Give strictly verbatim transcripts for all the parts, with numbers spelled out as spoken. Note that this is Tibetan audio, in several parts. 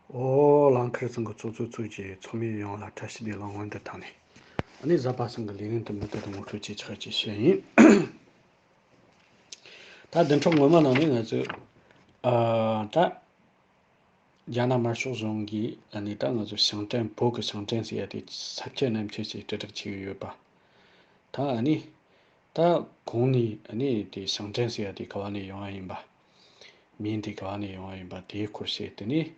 ཨོ་ལང་ཁར་ཚང་གི་ཚོགས་གཙོ་ཚོས་ཀྱི་ཚོགས་མི་ཡོངས་ལ་བཀྲ་ཤིས་བདེ་ལེགས་སྔོན་དུ་བཏང་ནས། ཨ་ནི་གཟའ་པ་སངས་ཀྱི་ལས་རིམ་དུ་མུ་མཐུད་དུ་ངོ་སྤྲོད་བྱེད་ཆོག་ཅེས་བཤད་ཡིན། ད་བདུན་ཕྲག་སྔོན་མ་ནང་ནས་ང་ཚོས་ཨ་ད་རྒྱ་ནག་དམར་ཤོག་གཞུང་གིས་ཨ་ནི་ད་ང་ཚོ་ཞིང་བྲན་བོད་ཀྱི་ཞིང་བྲན་ཟེར་ཡ་དེ་ས་ཁྱད་ནམ་ཁྱད་ཅིག་དྲིལ་བསྒྲགས་བྱེད་ཀྱི་ཡོད་པ། ད་ཨ་ནི། ད་གོང་ནས་ཨ་ནི་དེ་ཞིང་བྲན་ཟེར་ཡ་དེ་ག་བ་ནས་ཡོང་བ་ཡིན་པ། མིང་དེ་ག་བ་ནས་ཡོང་བ་ཡིན་པ་དེའི་སྐོར་བཤད་དེ་ནས།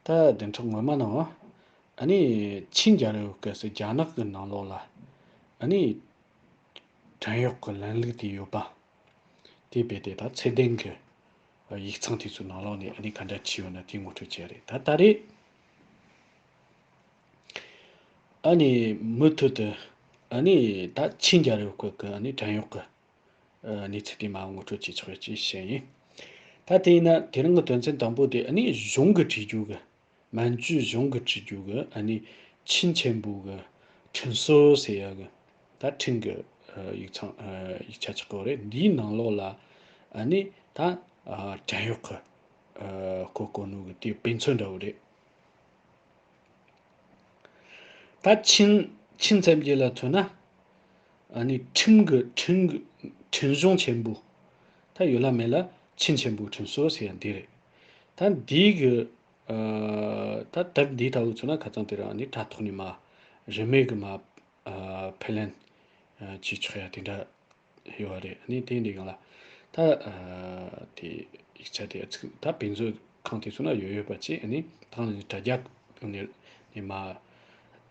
ད་བདུན་ཕྲག་སྔོན་མ་ནང་ཨ་ནི་ཆིན་རྒྱལ་རབས་སྐབས་སུ་རྒྱ་ནག་གི་ནང་ལོགས་ལ་ཨ་ནི་བྲན་གཡོག་གི་ལམ་ལུགས་དེ་ཡོད་པ། དེ་རྦད་དེ་ད་ཚད་ལྡན་གྱི་ཡིག་ཚང་དེ་ཚོའི་ནང་ལོགས་ནས་ཨ་ནི་ག་འདྲ་བྲིས་ཡོད་ན་དེ་ངོ་སྤྲོད་བྱས་རེད། ད་ད་རེས་ཨ་ནི་མུ་མཐུད་དུ་ཨ་ནི་ད་ཆིན་རྒྱལ་རབས་སྐབས་ཀྱི་ཨ་ནི་བྲན་གཡོག་གི་གནས་ཚུལ་དེ་མར་ངོ་སྤྲོད་བྱེད་ཆོག་ཅེས་བཤད་ཡིན། ད་དེ་ཡིན་ན་དེ་རིང་གི་དོན་ཚན་དང་པོ་དེ་ཨ་ནི་གཞུང་གི་བྲིས་རྒྱུ་གི། མན་ཇུའི་གཞུང་གི་བྲིས་རྒྱུ་གི་ཨ་ནི་ཆིན་ཆེན་པོ་གི་ཁྲིམས་སྲོལ་ཟེར་ཡ་གི། ད་ཁྲིམས་ཀྱི་ཡིག་ཚང་ཡིག་ཆ་ཆགས་ཀྱི་ཡོད་རེད། འདིའི་ནང་ལོགས་ལ་ཨ་ནི་ད་བྲན་གཡོག་གི་སྐོར་གོ་ནོ་གི་དེའི་དཔེ་མཚོན་འདྲ་བོ་རེད། ད་ཆིན་ཆིན་ཚན་བརྒྱད་ལ་མཚོན་ན། ཨ་ནི་ཁྲིམས་ཀྱི་ཁྲིམས་ཀྱི་ཁྲིམས་གཞུང་ཆེན་པོ། ད་ཡོད་ལ་མེད་ལ་ཆིན་ཆེན་པོའི་ཁྲིམས་སྲོལ་ཟེར་ཡ་འདི་རེད། ད་འདི་གི་ཨ་ད་དེབ་འདི་ལྟ་བུ་མཚོན་ན་ཁ་རྩང་དེ་རང་ནི་དྲ་ཐོག་ནས་མ་རིན་མེད་གི་མ་ཨ་ཕབ་ལེན་ཨ་བྱེད་ཆོག་ཡ་དེ་འདྲ་ཡོད་རེད། ཨ་ནི་དེ་འདི་ཡང་ལ་ད་ཨ་དེ་ཡིག་ཆ་དེ་ཚིག་ད་དཔེ་མཛོད་ཁང་དེ་ཚོ་ན་ཡོད་ཡོད་པ་ཅིག་ཨ་ནི་ད་ནི་དྲ་རྒྱ་ནས་ནས་མ་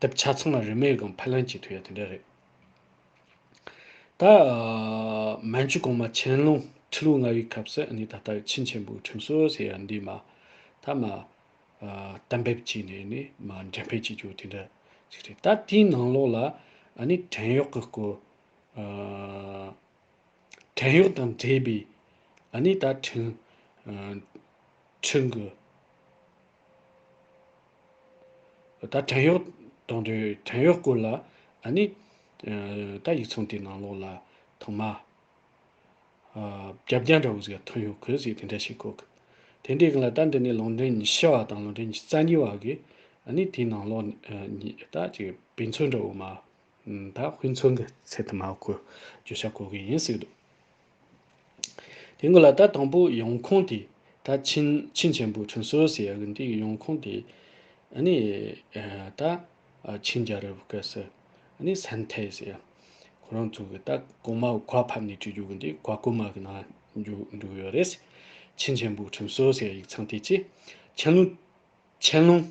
དེབ་ཆ་ཚང་ལ་རིན་མེད་གང་ཕབ་ལེན་བྱེད་ཐུབ་ཡ་དེ་འདྲ་རེད། ད་ཨ་མན་ཇུ་གོང་མ་ཆན་ལུང་ཁྲི་ལོ་ལྔ་བའི་སྐབས་སུ་ཨ་ནི་ད་ལྟ་ཆིན་ཆེན་པོའི་ཁྲིམས་སྲོལ་ཟེར་ཡ་འདི་མ་ད་མ་ཨ་གཏན་འབེབས་བྱས་ནས་ནི་མ་འགྲེམས་སྤེལ་བྱེད་རྒྱུ་དེ་འདྲ་ཞིག་རེད། ད་དེའི་ནང་ལོགས་ལ་ཨ་ནི་བྲན་གཡོག་གི་སྐོར་ཨ་བྲན་གཡོག་དང་འབྲེལ་བའི་ཨ་ནི་ད་ཁྲིམས་ཨ་ཁྲིམས་ཀྱི་ད་བྲན་གཡོག་དང་འབྲེལ་བའི་བྲན་གཡོག་སྐོར་ལ་ཨ་ནི་ཨ་ད་ཡིག་ཚང་དེའི་ནང་ལོགས་ལ་ཐོག་མ། ཨ་བརྒྱ་བརྒྱ་འདྲ་བོ་ཟིག་ཐོན་ཡོད་གི་ཟིག་དེ་འདྲ་ཞིག་གོ་གི། དེ་འདྲའི་སྒང་ལ་ད་འདི་ནས་ལུང་འདྲེན་ཉི་ཤུ་བ་དང་ལུང་འདྲེན་ཉི་ཤུ་རྩ་གཉིས་བ་གི་ཨ་ནི་དེའི་ནང་ལོགས་ཨ་ཉི་ད་ཅིག་དཔེ་མཚོན་འདྲ་བོ་མ་ད་དཔེ་མཚོན་གི་ཚད་དུ་མ་གོ་བརྗོད་བྱ་གོ་གི་ཡིན་ཟིག་འདུག། དེ་སྔོན་ལ་ད་དང་པོ་ཡོང་ཁུངས་དེ་ད་ཆིན་ཆིན་ཆེན་པོའི་ཁྲིམས་སྲོལ་ཟེར་ཡ་གི་འདི་ཡི་ཡོང་ཁུངས་དེ་ཨ་ནི་ཨ་ད་ཨ་ཆིན་རྒྱལ་རབས་སྐབས་སུ་ཨ་ནི་སན་ཐའེ་ཟེར་ཡ། ཁོ་རང་ཚོ་གི་ད་གོང་མ་གོ་བ་ཕབ་ནས་བྲིས་རྒྱུ་གི་འདི་གོ་གོ་མ་གི་ནང་འཇུག་འདུག་ཡོད་རེད། ཆིན་ཆེན་པོའི་ཁྲིམས་སྲོལ་ཟེར་ཡ་ཡིག་ཚང་དེ་ཅི། ཆན་ལུང་ཆན་ལུང་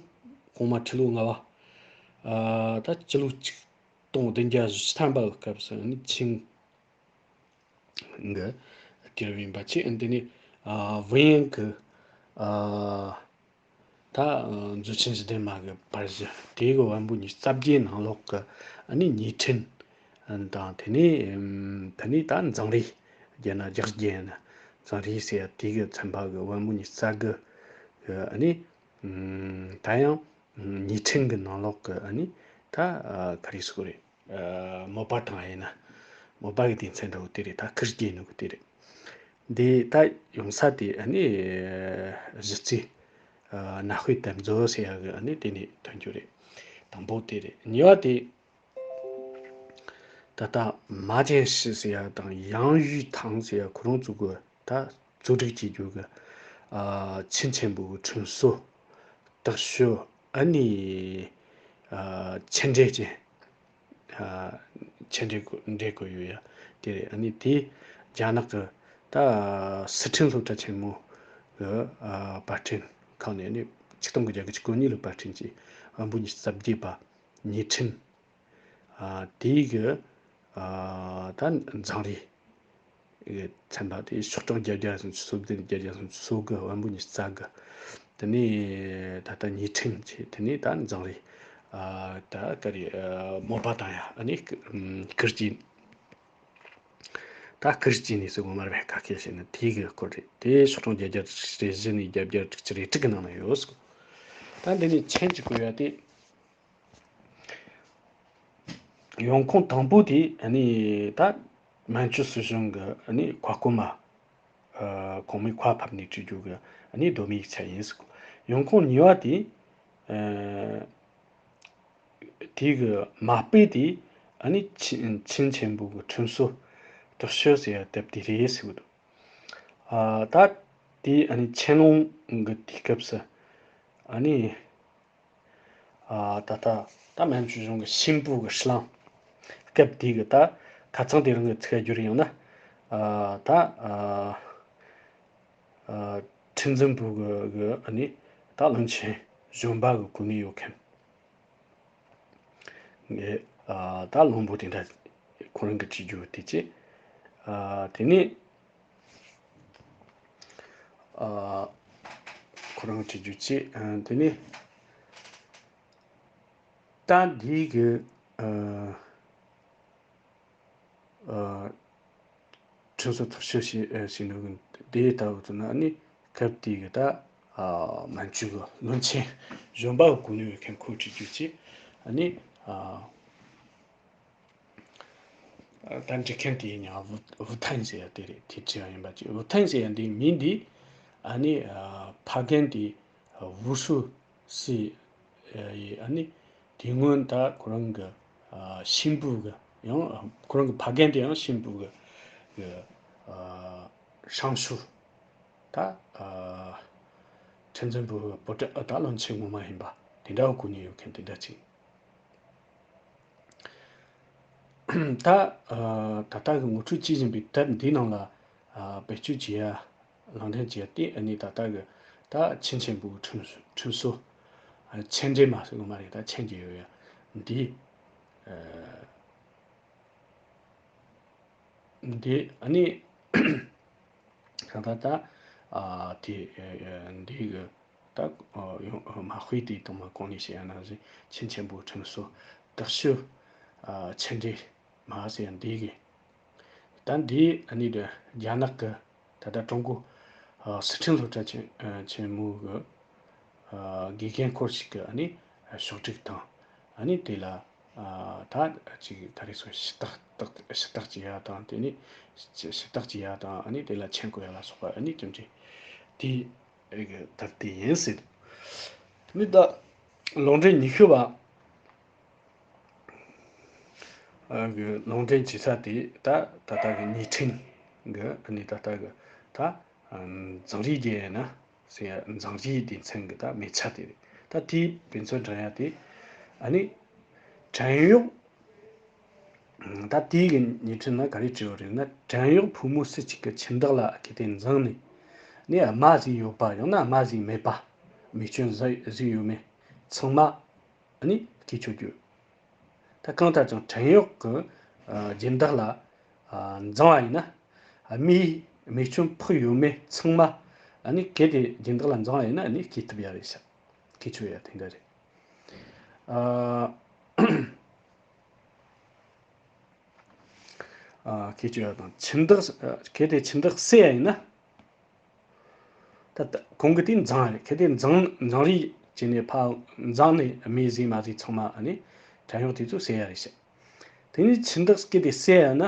གོང་མ་ཁྲི་ལོ་ལྔ་བ། ཨ་ད་སྤྱི་ལོ་ཆིག་སྟོང་བདུན་བརྒྱ་བཞི་བཅུ་ཐམ་པ་གི་སྐབས་སུ་ཨ་ནི་ཆིན་གི་དུས་རབས་ཡིན་པ་ཆེ་འདི་ནི་ཨ་ཝུན་ཡན་གི་ཨ་ད་མཛོད་ཆེན་བཞི་ལྡན་མ་གི་པར་གཞི་དེ་གི་བམ་པོ་ཉི་ཤུ་རྩ་བརྒྱད་ནང་ལོགས་ཀྱི་ཨ་ནི་ཉེས་ཁྲིམས་དང་དེ་ནས་དེ་ནས་ད་མཛངས་རིས་རྒྱ་ན་རྒྱགས་རྒྱན་མཛངས་རིས་ཟེར་ཡ་དེ་གི་ཚན་པ་གི་བམ་པོ་ཉི་ཤུ་རྩ་དགུ་གི་ཨ་ནི་ད་ཡང་ཉེས་ཁྲིམས་གི་ནང་ལོགས་ཀྱི་ཨ་ནི་ད་ག་རེ་ཟེར་དགོས་རེད། ཨ་མོ་པ་དང་ཡིན་ན། མོ་པ་གི་སྡེ་ཚན་འདྲ་བོ་དེ་རེད། ད་ཁིར་སྐྱེས་ནུ་གི་དེ་རེད། འདི་ད་ཡོང་ས་དེ་ཨ་ནི་གཞི་རྩའི་ཨ་ནག་དཔེ་དེབ་མཛོད་ཟེར་ཡ་གི་ཨ་ནི་དེ་ནས་ཐོན་རྒྱུ་རེད། དང་པོ་དེ་རེད། གཉིས་པ་དེ་ད་ལྟ་མ་ཅན་ཧྲི་ཟེར་ཡ་དང་ཡང་ཡུས་ཐང་ཟེར་ཡ་ཁོ་རང་ཚོ་གི་ད་བཙོ་སྒྲིག་བྱེད་རྒྱུ་གི་ཨ་ཆིན་ཆེན་པོ་གི་ཁྲིམས་སྲོལ་དག་ཤོས་ཨ་ནི་ཨ་ཆེ་འབྲེལ་ཅན། ཨ་ཆེ་འབྲེལ་གོ་འབྲེལ་གོ་ཡོད་ཡ་དེ་རེད། ཨ་ནི་དེ་རྒྱ་ནག་གི་ད་སི་ཁྲོན་སློབ་གྲྭ་ཆེན་མོ་གི་ཨ་པར་སྐྲུན་ཁང་ནས་ནི་ཆིག་སྟོང་དགུ་བརྒྱ་གི་གོ་གཉིས་ལོའི་པར་སྐྲུན་གྱི་དབང་པོ་ཉི་ཤུ་རྩ་བརྒྱད་པ་ཉེས་ཁྲིམས། ཨ་དེའི་གི་ཨ་ད་མཛངས་རིས་ཚན་པ་དེ་ཤོག་གྲངས་བརྒྱད་བརྒྱ་སུམ་ཅུ་སོ་བདུན། བརྒྱད་བརྒྱ་སུམ་ཅུ་སོ་དགུ། དབང་པོ་ཉི་ཤུ་རྩ་དགུ། དེ་ནས་ད་ལྟ་ཉེས་ཁྲིམས་བྱས། དེ་ནས་ད་མཛངས་རིས་ཨ་ད་ག་རེ་ཨ་མོ་པ་དང་ཡ་ཨ་ནི་ཀིར་ཀིར་ཅི། ད་ཀིར་ཅི་ནས་སུ་ངོ་མར་བས་ཁ་སྐད་བཤད་ན་དེའི་གི་སྐོར་རེད། དེ་ཤོག་གྲངས་བརྒྱད་བརྒྱ་རེ་བཞི་ནས་བརྒྱད་བརྒྱ་དྲུག་ཅུ་རེ་དྲུག་གི་ནང་ན་ཡོད། ད་འདི་ནས་མཆན་གཅིག་བཀོད་ཡ་དེ། ཡོང་ཁུངས་དང་པོ་དེ་ཨ་ནི་ད་མན་ཇུ་སྲིད་གཞུང་གི་ཨ་ནི་མཁའ་སྐོར་མ་ཨ་གོང་མའི་མཁའ་ཕབ་ནས་བྲིས་རྒྱུ་གི་ཨ་ནི་གདོད་མའི་ཡིག་ཆ་ཡིན་ཟེར་གོ། ཡོང་ཁུངས་གཉིས་པ་དེ། ཨ། དེ་གི་མ་དཔེ་དེ་ཨ་ནི་ཆིན་ཆིན་ཆེན་པོ་གི་ཁྲིམས་སྲོལ་དྲག་ཤོས་ཟེར་ཡ་དེབ་དེ་རེད་ཟེར་གི་འདུག་ཨ། ད་དེ་ཨ་ནི་ཆན་ལུང་གི་དུས་སྐབས་སུ་ཨ་ནི། ཨ། ད་ལྟ་ད་མན་ཇུ་གཞུང་གི་ཤིན་པུ་གི་ཤྲཱི་ལང་སྐབས་དེ་གི་ད་ཁ་ཚང་དེ་རིང་གི་ཚིག་བསྒྱུར་ཡང་ན། ཨ། ད། ཨ། ཨ། ཁྲི་འཛིན་པུ་གི་གི་ཨ་ནི་ད་བློན་ཆེན་གཞོན་པ་གི་གོ་གནས་ཡོད་མཁན་གི། ཨ། ད་བློན་པོ་དེ་འདྲ་ཁོ་རང་གི་བྲིས་རྒྱུ་དེ་བྱས། ཨ། དེ་ནས། ཨ། ཁོ་རང་བྲིས་རྒྱུ་བྱས། ཨ། དེ་ནས་ད་འདི་གི། ཨ། ཨ། ཁྲིམས་སྲོལ་ཐག་གཅོད་བྱས་བྱས་འདུག་དེ་ལྟ་བུ་དུ་ན་ནི་སྐབས་དེའི་གི་ད། ཨ། མན་ཇུ་གི་བློན་ཆེན་གཞོན་པ་གི་གོ་གནས་ཡོད་མཁན་ཁོ་བྲིས་རྒྱུ་བྱས། ཨ་ནི། ཨ། ད་འབྲི་མཁན་དེ་ཡིན་ཡང་ཝུ་ཐན་ཟེར་ཡ་དེ་རེད། དེ་བྲིས་པ་ཡིན་པ་ཅིག་ཝུ་ཐན་ཟེར་ཡ་འདི་མིང་འདི་ཨ་ནི། ཨ། ཕ་རྒན་དེ་ཝུ་ཧྲུའུ་སི་ཡི་ཨ་ནི་དེ་སྔོན་ད་ཁོ་རང་གི། ཨ། ཤིན་པུ་གི་ཡང་ཁོ་རང་གི་ཕ་རྒན་དེ་ཡང་ཤིན་པུ་གི་གི། ཨ། ཧྲང་ཤུ། ད། ཨ། ཁྲི་འཛིན་པུའུ་བོད་ད་བློན་ཆེན་ངོ་མ་ཡིན་པ་དེ་འདྲ་བོ་གོ་གནས་ཡོད་མཁན་དེ་འདྲ་ཅིག་ད། ཨ། ད་ལྟ་གི་ངོ་སྤྲོད་བྱེད་བཞིན་པའི་དེབ་འདིའི་ནང་ལ། ཨ། བེད་སྤྱོད་བྱེད་ཡ། ལག་འདྲེན་བྱེད་ཡ་དེ་ཨ་ནི་ད་ལྟ་གི་ད་ཆིན་ཆེན་པུའུ་ཁྲིམས་ཁྲིམས་སྲོལ། ཨ། ཆེན་འབྲེལ་མ་ཟེར་གི་མ་རེད། ད་ཆེན་གྱི་ཡོད་ཡ་འདི། ཨ། འདི་ཨ་ནི་གང་ལྟར་ད། ཨ། དེ། ཨ། འདི་གི་ད། ཨ། ཡང་མ་དཔེ་དེ་དང་མ་གོང་ནས་བཤད་ཡ་ནང་བཞིན་ཆིན་ཆེན་པུའུ་ཁྲིམས་སྲོལ་དྲག་ཤོས། ཨ། ཆེན་འབྲེལ་མ་ཟེར་ཡ་འདི་གི། ད་འདི་ཨ་ནི་རྒྱ་ནག་གི་ད་ལྟ་ཀྲུང་གོ། ཨ། སི་ཁྲོན་སློབ་གྲྭ་ཆེན་ཨ་ཆེན་མོ་གི། ཨ། དགེ་རྒན་སྐོར་ཞིག་གི་ཨ་ནི་ཕྱོགས་སྒྲིག་དང་། ཨ་ནི་དེ་ལ། ཨ། ད་ཅིག་ད་རེས་སུ་ཞུ་དག་དག་ཞུ་དག་བྱེད་ཡ་དང་། དེ་ནས་ཞུ་དག་བྱེད་ཡ་དང་། ཨ་ནི་དེ་ལ་མཆན་བཀོད་ཡ་ལ་སོགས་པ་ཨ་ནི་ཅུང་ཅིག་དེ་གི་ད་དེ་ཡིན་ཟེར། དེ་ནས་ད་ལུང་འདྲེན་ཉི་ཤུ་པ། ཨ། གི་ལུང་འདྲེན་བྱེད་ས་དེ་ད་ད་ལྟ་གི་ཉི་ཁྲིན་གི་ཨ་ནི་ད་ལྟ་གི་ད། ཨ། ཛང་རི་རྒྱལ་ཡིན་ན་ཟེར་ཡ། ཛང་རིའི་སྡེ་ཚན་གི་ད་མེ་ཆ་དེ་རེད། ད་དེའི་དཔེ་མཚོན་དྲངས་ཡ་དེ་ཨ་ནི་བྲན་གཡོག་ད་དེའི་གི་ཉི་ཁྲིན་ན་ག་རེ་བྲིས་ཡོད་རེད་ན། བྲན་གཡོག་ཕོ་མོ་སུ་གཅིག་གི་ཁྱིམ་བདག་ལ་གལ་ཏེ་འཛིང་ནས་ནི་དམའ་ཟིག་ཡོད་པ་ཡང་ན་དམའ་ཟིག་མེད་པ། མེ་སྐྱོན་ཟིག་ཟིག་ཡོད་མེད་ཚང་མ་ཨ་ནི་སྐྱེལ་ཆོག་རྒྱུ། ད་གང་ལྟར་ཀྱང་བྲན་གཡོག་གི། ཨ། སྦྱིན་བདག་ལ། ཨ། འཛིང་བ་ཡིན་ན། མིའི་མེ་སྐྱོན་ཕོག་ཡོད་མེད་ཚང་མ་ཨ་ནི་གལ་ཏེ་སྦྱིན་བདག་ལ་འཛིང་བ་ཡིན་ན་ཨ་ནི་སྐྱེལ་ཐུབ་ཡ་རེད་ཤག་སྐྱེལ་ཆོག་ཡ་དེ་འདྲ་རེད། ཨ། ཨ། སྐྱེལ་ཆོག་ཡ་དང་། ཁྱིམ་བདག་ཨ། གལ་ཏེ་ཁྱིམ་བདག་བསད་ཡ་ཡིན་ན། ད་ལྟ་གོང་གི་དེ་འཛིང་རེད། གལ་ཏེ་འཛིང་འཛིང་རེས་བྱས་ནས་ཕར་འཛིང་ནས་མི་ཟིག་མ་ཟིག་ཚང་མ་ཨ་ནི་བྲན་གཡོག་དེ་ཚོ་བསད་ཡ་རེད་ཤག་དེ་ནས་ཁྱིམ་བདག་གལ་ཏེ་བསད་ཡ་ན།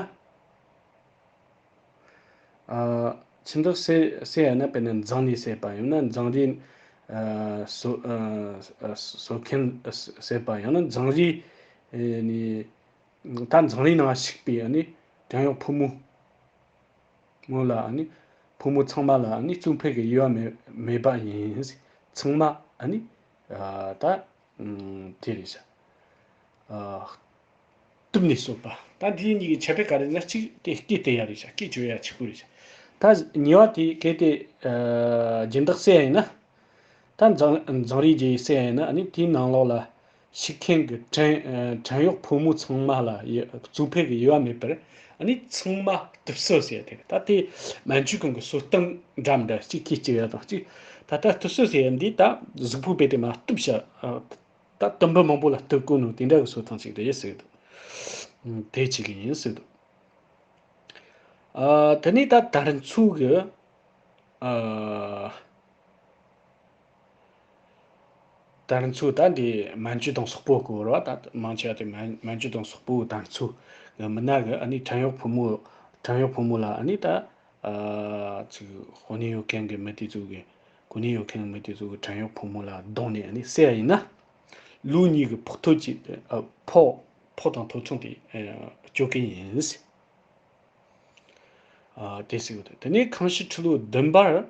ཨ། ཁྱིམ་བདག་བསད་བསད་ཡ་ན། དཔེར་ན་འཛིང་ནས་བསད་པ་ཡང་ན་འཛིང་རེས། ཨ། བཟོ་ཨ། བཟོ་མཁན་བསད་པ་ཡང་ན་འཛིང་རེས་ནས། ད་འཛིང་རེས་ནང་ཞུགས་པའི་ཨ་ནི་བྲན་གཡོག་ཕོ་མོ། མོ་ལ་ཨ་ནི་ཕོ་མོ་ཚང་མ་ལ་ཨ་ནི་བཙོང་ཕོད་ཀྱི་ཡུལ་བ་མེད་མེད་པ་ཡིན། ཚང་མ་ཨ་ནི། ཨ། ད་དེ་རེད་ཤག་ཨ། གཏུབ་ནས་གསོད་པ། ད་འདི་གཉིས་ཀྱི་ཁྱད་པར་ག་རེ་ན། གཅིག་དེ་སྐེ་གཏད་ཡ་རེད་ཤག་སྐེ་གཅོད་ཡ་གཅིག་པུ་རེད་ཤག་ད་གཉིས་པ་དེ་གལ་ཏེ། ཨ། སྦྱིན་བདག་བསད་ཡ་ཡིན་ན། ད་འཛིང་འཛིང་རེས་བྱས་བསད་ཡ་ཡིན་ན། ཨ་ནི་དེའི་ནང་ལོགས་ལ་ཞུགས་མཁན་གྱི་བྲན་ཨ། བྲན་གཡོག་ཕོ་མོ་ཚང་མ་ལ་ཡ་བཙོང་ཕོད་ཀྱི་ཡུལ་བ་མེད་པར་ཨ་ནི་ཚང་མ་གཏུབ་གསོད་ཟེར་ཡ་དེ་རེད། ད་དེ་མན་ཇུ་གུང་གི་སྲོལ་གཏམ་འདྲ་མི་འདྲ་གཅིག་གིས་གཅིག་ཡ་དང་གཅིག་ད་ལྟ་གཏུབ་གསོད་ཟེར་ཡ་འདི་ད་གཟུགས་པོ་རྦད་དེ་མར་གཏུབ་བྱ། ཨ། ད་དུམ་བུ་མང་པོ་ལ་གཏུབ་དགོས་ནོ་དེ་འདྲ་གི་སྲོལ་ཐང་ཅིག་རེད་ཟེར་གི་འདུག་དེ་བྱེད་གི་ཡིན་ཟེར་གི་འདུག་ཨ། དེ་ནས་ད་དར་མཚོ་གི། ཨ། དར་མཚོ་ད་འདི་མན་ཇུ་དང་སོག་པོ་སྐོར་བ། ད་མང་ཆེ་བ་དེ་མན་མན་ཇུ་དང་སོག་པོ་དར་མཚོ་གི་མི་སྣ་གི་ཨ་ནི་བྲན་གཡོག་ཕོ་མོ། བྲན་གཡོག་ཕོ་མོ་ལ་ཨ་ནི་ད། ཨ། ཅིག་དཔོན་གནས་ཡོད་མཁན་གྱི་མི་དེ་ཚོ་གི་ གོ་ནས་ཡོད་མཁན་མི་དེ་ཚོ་གི་བྲན་གཡོག་ཕོ་མོ་ལ་རྡུང་ནས་ཨ་ནི་བསད་ཡིན་ན། ལུག་གཉིས་ཀྱི་ཕོག་ཐུག་ཅིག་ཨ་ཕོག་ཕོག་དང་ཐོབ་ཚང་དེ་ཨ་གཅོད་མཁན་ཡིན། ཨ་དེ་ཟེར་གི་འདུག་དེ་ནས་ཁང་ཤིས་ཁྲི་ལོ་བདུན་པར།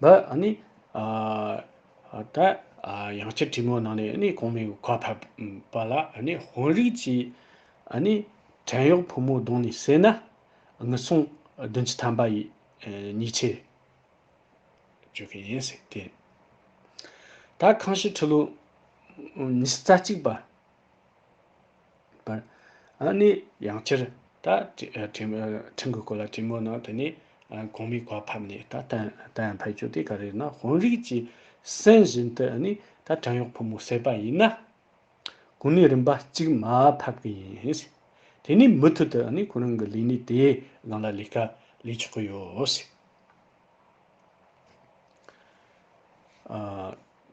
བ་ཨ་ནི་ཨ་ད་ཨ་ཡང་བསྐྱར་གྲོས་མོལ་གནང་ནས་ཨ་ནི་གོང་མའི་བཀའ་ཕབ་པ་ལ་ཨ་ནི་དཔོན་རིགས་ཀྱིས་ཨ་ནི་བྲན་གཡོག་ཕོ་མོ་རྡུང་ནས་བསད་ན་དངུལ་སྲང་བདུན་ཅུ་ཐམ་པ་ཡི་ཉེས་ཆད་གཅོད་མཁན་ཡིན་ཟེར་ཏེ། ད་ཁང་ཤིས་ཁྲི་ལོ་ཉི་ཤུ་རྩ་གཅིག་པ། པར། ཨ་ནི་ཡང་བསྐྱར་ད་ཁྲིམས་ཁྲིམས་ཁྲིམས་ཀྱི་སྐོར་ལ་གྲོས་མོལ་གནང་དེ་ནས་ཨ་གོང་མའི་བཀའ་ཕབ་ནས་ད་གཏན་གཏན་ཕབ་རྒྱུ་དེ་ག་རེ་ན། དཔོན་རིགས་ཀྱིས་གསན་བཞིན་དུ་ཨ་ནི་ད་བྲན་གཡོག་ཕོ་མོ་བསད་པ་ཡིན་ན་གོ་གནས་རིམ་པ་གཅིག་མར་ཕབ་གི་ཡིན། དེ་ནས་མུ་མཐུད་དུ་ཨ་ནི་ཁོ་རང་གི་ལས་གནས་དེ་སྒང་ལ་ལས་ཀ་ལས་ཆོག་གི་ཡོད། ཨ་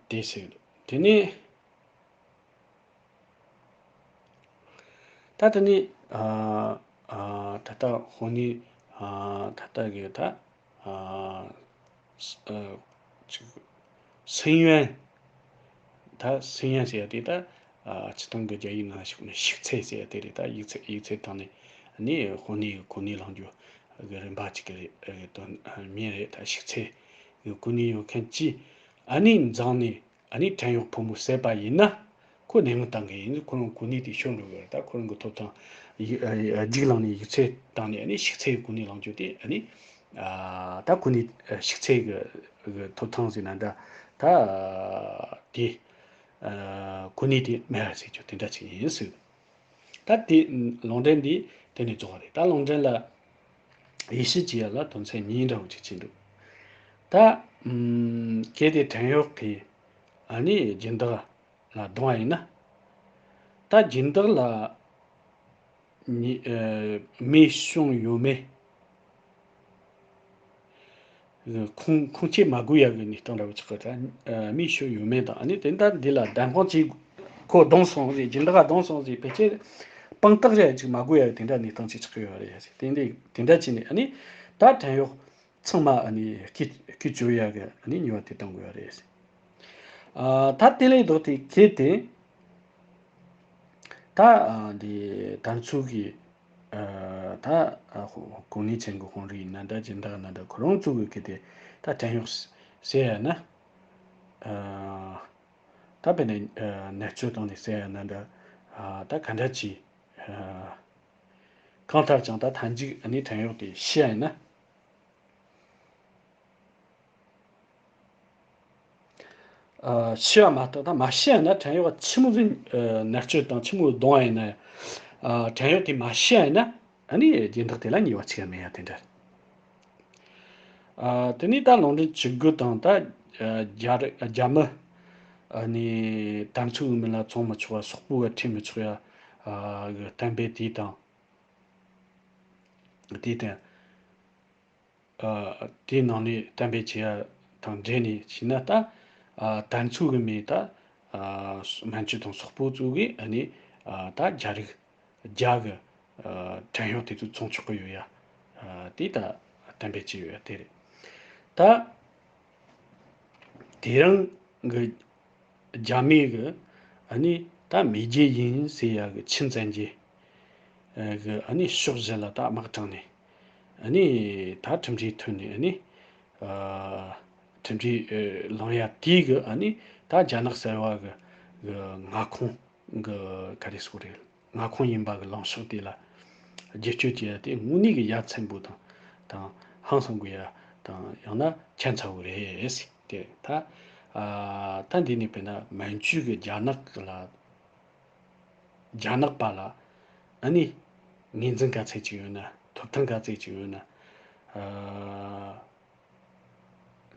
དེ་ཟེར། དེ་ནས། ད་དེ་ནས་ཨ་ཨ་ད་ལྟ་ཧོ་ནི་ཨ་ད་ལྟ་གི་ད་ཨ་ཨ་ཅིག་སེང་ཡོན། ད་སེང་ཡོན་ཟེར་ཡ་དེ་ད་ཨ་སྤྱི་བཏང་གི་རྒྱ་ཡིག་ནང་ཞུགས་ནས་ཤིག་ཚེ་ཟེར་ཡ་དེ་རེད། ད་ཡིག་ཚད་ཡིག་ཚད་བཏང་ནས་ནི་ཧོ་ནི་གི་གོ་གནས་བླང་རྒྱུ་གི་རིམ་པ་གཅིག་གི་རེད། དོན་མིང་རེད། ད་ཤིག་ཚེ་གི་གོ་གནས་ཡོད་མཁན་གྱིས་ཨ་ནི་འཛིན་ནས། ཨ་ནི་བྲན་གཡོག་ཕོ་མོ་བསད་པ་ཡིན་ན། ཁོ་ནད་ངན་བཏང་གི་ཡིན། ཁོ་རང་གོ་གནས་དེ་ཤོར་འགྲོ་གི་རེད། ད་ཁོ་རང་གི་ཐོབ་ཐང་ཡིག་ཨ་རྒྱུགས་བླངས་ནས་ཡིག་ཚད་བཏང་ནས་ཨ་ནི་ཤིག་ཚད་གོ་གནས་བླང་རྒྱུ་དེ་ཨ་ནི་ཨ་ད་གོ་གནས་ཨ་ཤིག་ཚད་གི་གི་ཐོབ་ཐང་ཟེར་ན་འདྲ། ད་དེ་ཨ་གོ་གནས་དེ་མེད་པ་ཟེར་རྒྱུ་དེ་འདྲ་ཅིག་ཡིན་ཟེར། ད་དེ་ལུང་འདྲེན་འདི་དེ་ནས་རྫོགས་པ་རེད། ད་ལུང་འདྲེན་ལ་ཡིད་ཆེས་བྱེད་ཡ་ལ་དོན་ཚན་གཉིས་འདྲ་བོ་ཅིག་ཅིག་འདུག་ད་ཨུམ་གལ་ཏེ་བྲན་གཡོག་གིས་ཨ་ནི་སྦྱིན་བདག་ལ་རྡུང་བ་ཡིན་ན། ད་སྦྱིན་བདག་ལ་ཉེ་ཨ་མིའི་ཤོང་ཡོད་མེད། ཁུངས་ཁུངས་སྐྱེལ་མ་དགོས་ཡག་གི་གནས་སྟངས་འདྲ་བོ་ཆགས་ཀྱི་རེད། མིའི་ཤོང་ཡོད་མེད་དང་ཨ་ནི་དེ་ལྟར་འདི་ལ་བདམས་ཁང་གཅིག་ཁོ་རྡུང་སོང་ཟེར། སྦྱིན་བདག་ག་རྡུང་སོང་ཟེར་ཕལ་ཆེར་དཔང་རྟགས་རེ་ཅིག་མ་དགོས་ཡག་དེ་འདྲ་གནས་སྟངས་ཅིག་ཆགས་ཀྱི་ཡོད་རེད་ཟེར། དེ་འདི་དེ་འདྲ་བྱས་ནས་ཨ་ནི་ད་བྲན་གཡོག་ཚང་མ་ཨ་ནི་སྐེ་སྐེ་གཅོད་ཡག་གི་ཨ་ནི་ཉེས་པ་དེ་གཏོང་དགོས་ཡག་རེད་ཟེར། ཨ་ད་དེ་ལས་ལྡོག་སྟེ་གལ་ཏེ་ད་ཨ་འདི་དམ་ཚིག་གི་ཨ་ད་ཨ་ཧོ་གོ་གནས་ཅན་གྱི་དཔོན་རིགས་ཡིན་ན་འདྲ་སྦྱིན་བདག་ཡིན་ན་འདྲ་ཁོ་རང་ཚོ་གི་གལ་ཏེ་ད་བྲན་གཡོག་བསད་ཡ་ན། ཨ་ད་དཔེར་ན་ཨ་མནར་གཅོད་བཏང་ནས་བསད་ཡ་ན་འདྲ། ཨ་ད་ག་འདྲ་ཅིག་ཨ་གང་ལྟར་ཀྱང་ད་མཐའ་མཇུག་ཨ་ནི་བྲན་གཡོག་དེ་ཤི་ཡ་ཡིན་ན། ཨ་ཤི་བ་མ་གཏོགས་ད་མ་ཤི་ཡ་ན། བྲན་གཡོག་ཆི་མོ་ཟིག་ཨ་མནར་གཅོད་དང་ཆི་མོ་རྡུང་བ་ཡིན་ན་ཡང་། ཨ་བྲན་གཡོག་དེ་མ་ཤི་ཡ་ཡིན་ན་ཨ་ནི་སྦྱིན་བདག་དེ་ལ་ཉེས་པ་ཆེ་བ་མེད་ཡ་དེ་འདྲ། ཨ་དེ་ནས་ད་ལུང་འདྲེན་བཅུ་དགུ་དང་ད་ཨ་རྒྱ་རྒྱ་མི་ཨ་ནི་དམ་ཚིག་གི་མི་ལ་བཙོང་མི་ཆོག་པ། སོག་པོ་ག་ཁྲིད་མི་ཆོག་ཡ་ཨ་གི་གཏན་འབེབས་དེ་དང་། དེ་དང་། ཨ་དེའི་ནང་ནས་གཏན་འབེབས་བྱས་ཡ་དང་འབྲེལ་ནས་བྱས་ན་ད་ཨ་དམ་ཚིག་གི་མི་ད་ཨ་མན་ཇུ་དང་སོག་པོ་ཚོ་གིས་ཨ་ནི་ཨ་ད་རྒྱ་རིགས་རྒྱ་གི་ཨ་བྲན་གཡོག་དེ་ཚོ་བཙོང་ཆོག་གི་ཡོད་ཡ། ཨ་དེ་ད་གཏན་འབེབས་བྱས་ཡོད་ཡ་དེ་རེད། ད་དེ་རིང་གི་རྒྱ་མི་གི་ཨ་ནི་ད་མེས་རྒྱལ་ཡིན་ཟེར་ཡ་གི་ཆི་མཚན་གྱི་ཨ་གི་ཨ་ནི་ཕྱོགས་བཞི་ལ་ད་དམག་དྲངས་ནས་ཨ་ནི་ད་གྲུབ་འབྲས་ཐོན་ནས་ཨ་ནི་ཨ་གྲུབ་འབྲས་ཨ་བླངས་ཡ་དེ་གི་ཨ་ནི་ད་རྒྱ་ནག་གསར་བ་གི་གི་མངའ་ཁོངས་གི་ག་རེ་ཟེར་དགོས་རེད། མངའ་ཁོངས་ཡིན་པ་གི་ལངས་ཕྱོགས་དེ་ལ་བསྒྱུར་བཅོས་བྱེད་ཡ་དེ་དངོས་གནས་གི་ཡ་མཚན་པོ་དང་དང་ཧང་སང་དགོས་ཡ་དང་ཡང་ན་ཁྱད་མཚར་བོ་རེད་ཟེར་ཏེ། ད་ཨ་ད་འདི་ནས་དཔེར་ན་མན་ཇུ་གི་རྒྱ་ནག་གི་ལ་རྒྱ་ནག་པ་ལ་ཨ་ནི་ངོས་འཛིན་ག་ཚད་ཅིག་ཡོད་ན། ཐོབ་ཐང་ག་ཚད་ཅིག་ཡོད་ན། ཨ་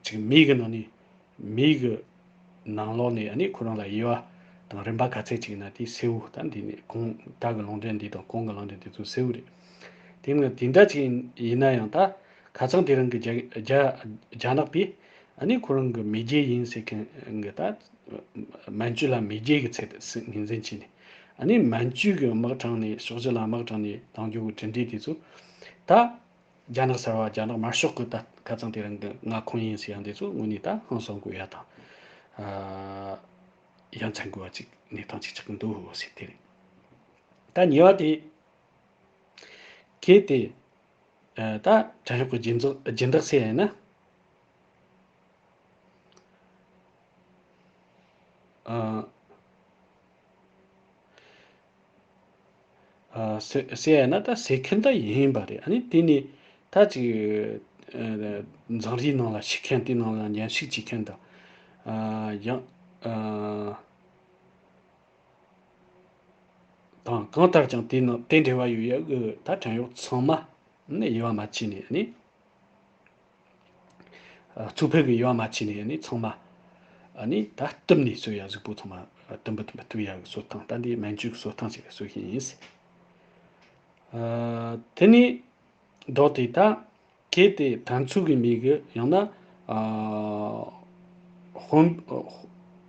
ཅིག་མི་གི་ནང་ནས་མི་གི་ནང་ལོགས་ནས་ཨ་ནི་ཁོ་རང་ལ་དབྱེ་བ་དང་རིམ་པ་ག་ཚད་ཅིག་ཡིན་ན་དེ་གསལ་བོ། ད་འདི་ནས་གོང་ད་གི་ལུང་འདྲེན་འདི་དང་གོང་གི་ལུང་འདྲེན་འདི་ཚོ་གསལ་བོ་རེད། དེ་ནི་དེ་འདྲ་ཅིག་ཡིན་ན་ཡང་ད་ཁ་སང་དེ་རིང་གི་རྒྱ་རྒྱ་རྒྱ་ནག་པས་ཨ་ནི་ཁོ་རང་གི་མེས་རྒྱལ་ཡིན་ཟེར་མཁན་གི་ད་མན་ཇུ་ལ་མེས་རྒྱལ་གི་ཚད་དུ་ངོས་འཛིན་བྱས་ནས་ཨ་ནི་མན་ཇུ་གི་དམག་དྲངས་ནས་ཕྱོགས་བཞི་ལ་དམག་དྲངས་ནས་བཏང་རྒྱུ་གི་གྲུབ་འབྲས་དེ་ཚོ་ད་ རྒྱ་ནག་གསར་བ་རྒྱ་ནག་དམར་ཤོག་གི་ད་ཁ་རྩང་དེ་རིང་གི་མངའ་ཁོངས་ཡིན་ཟེར་ཡ་འདི་ཚོ་དངོས་གནས་ད་ཧང་སང་དགོས་ཡ་དང་། ཨ། ཡ་མཚན་དགོས་པ་ཅིག་གནས་སྟངས་ཅིག་ཆགས་ཀྱི་འདུག་ཟེར་དེ་རེད། ད་གཉིས་པ་དེ། གལ་ཏེ། ཨ། ད་བྲན་གཡོག་གི་སྦྱིན་བདག་སྦྱིན་བདག་ཟེར་ཡ་ཡིན་ན། ཨ། ཨ། ཟེར་ཟེར་ཡ་ན་ད་ཟེར་མཁན་ད་ཡིན་པ་རེད། ཨ་ནི་དེ་ནི་ད་ཅིག་ཨ། འཛིང་རེས་ནང་ལ་ཞུགས་མཁན་དེ་ནང་ལ་ཉན་ཞུགས་བྱེད་མཁན་དང་། ཨ། ཡང་། ཨ། དང་གང་ལྟར་ཀྱང་དེ་ནང་དེ་འབྲེལ་བ་ཡོད་ཡ་གི་ད་བྲན་གཡོག་ཚང་མ་ནི་དབྱེ་བ་མ་ཕྱེ་ནས་ནི། ཨ། གཙུག་ཕུད་ཀྱི་དབྱེ་བ་མ་ཕྱེ་ནས་ནི་ཚང་མ། ཨ་ནི་ད་གཏུབ་ནས་གསོད་ཡ་གཟུགས་པོ་ཚང་མ་གཏུབ་འབུད་མི་ཐུབ་ཡ་གི་གསོད་སྟངས། ད་འདི་སྨན་བཅོས་ཀྱི་གསོད་སྟངས་ཅིག་གསོད་མཁན་ཡིན། ཨ། དེ་ནས་ལྡོག་སྟེ་ད་གལ་ཏེ་དམ་ཚིག་གི་མི་གི་ཡང་ན། ཨ། དཔོན་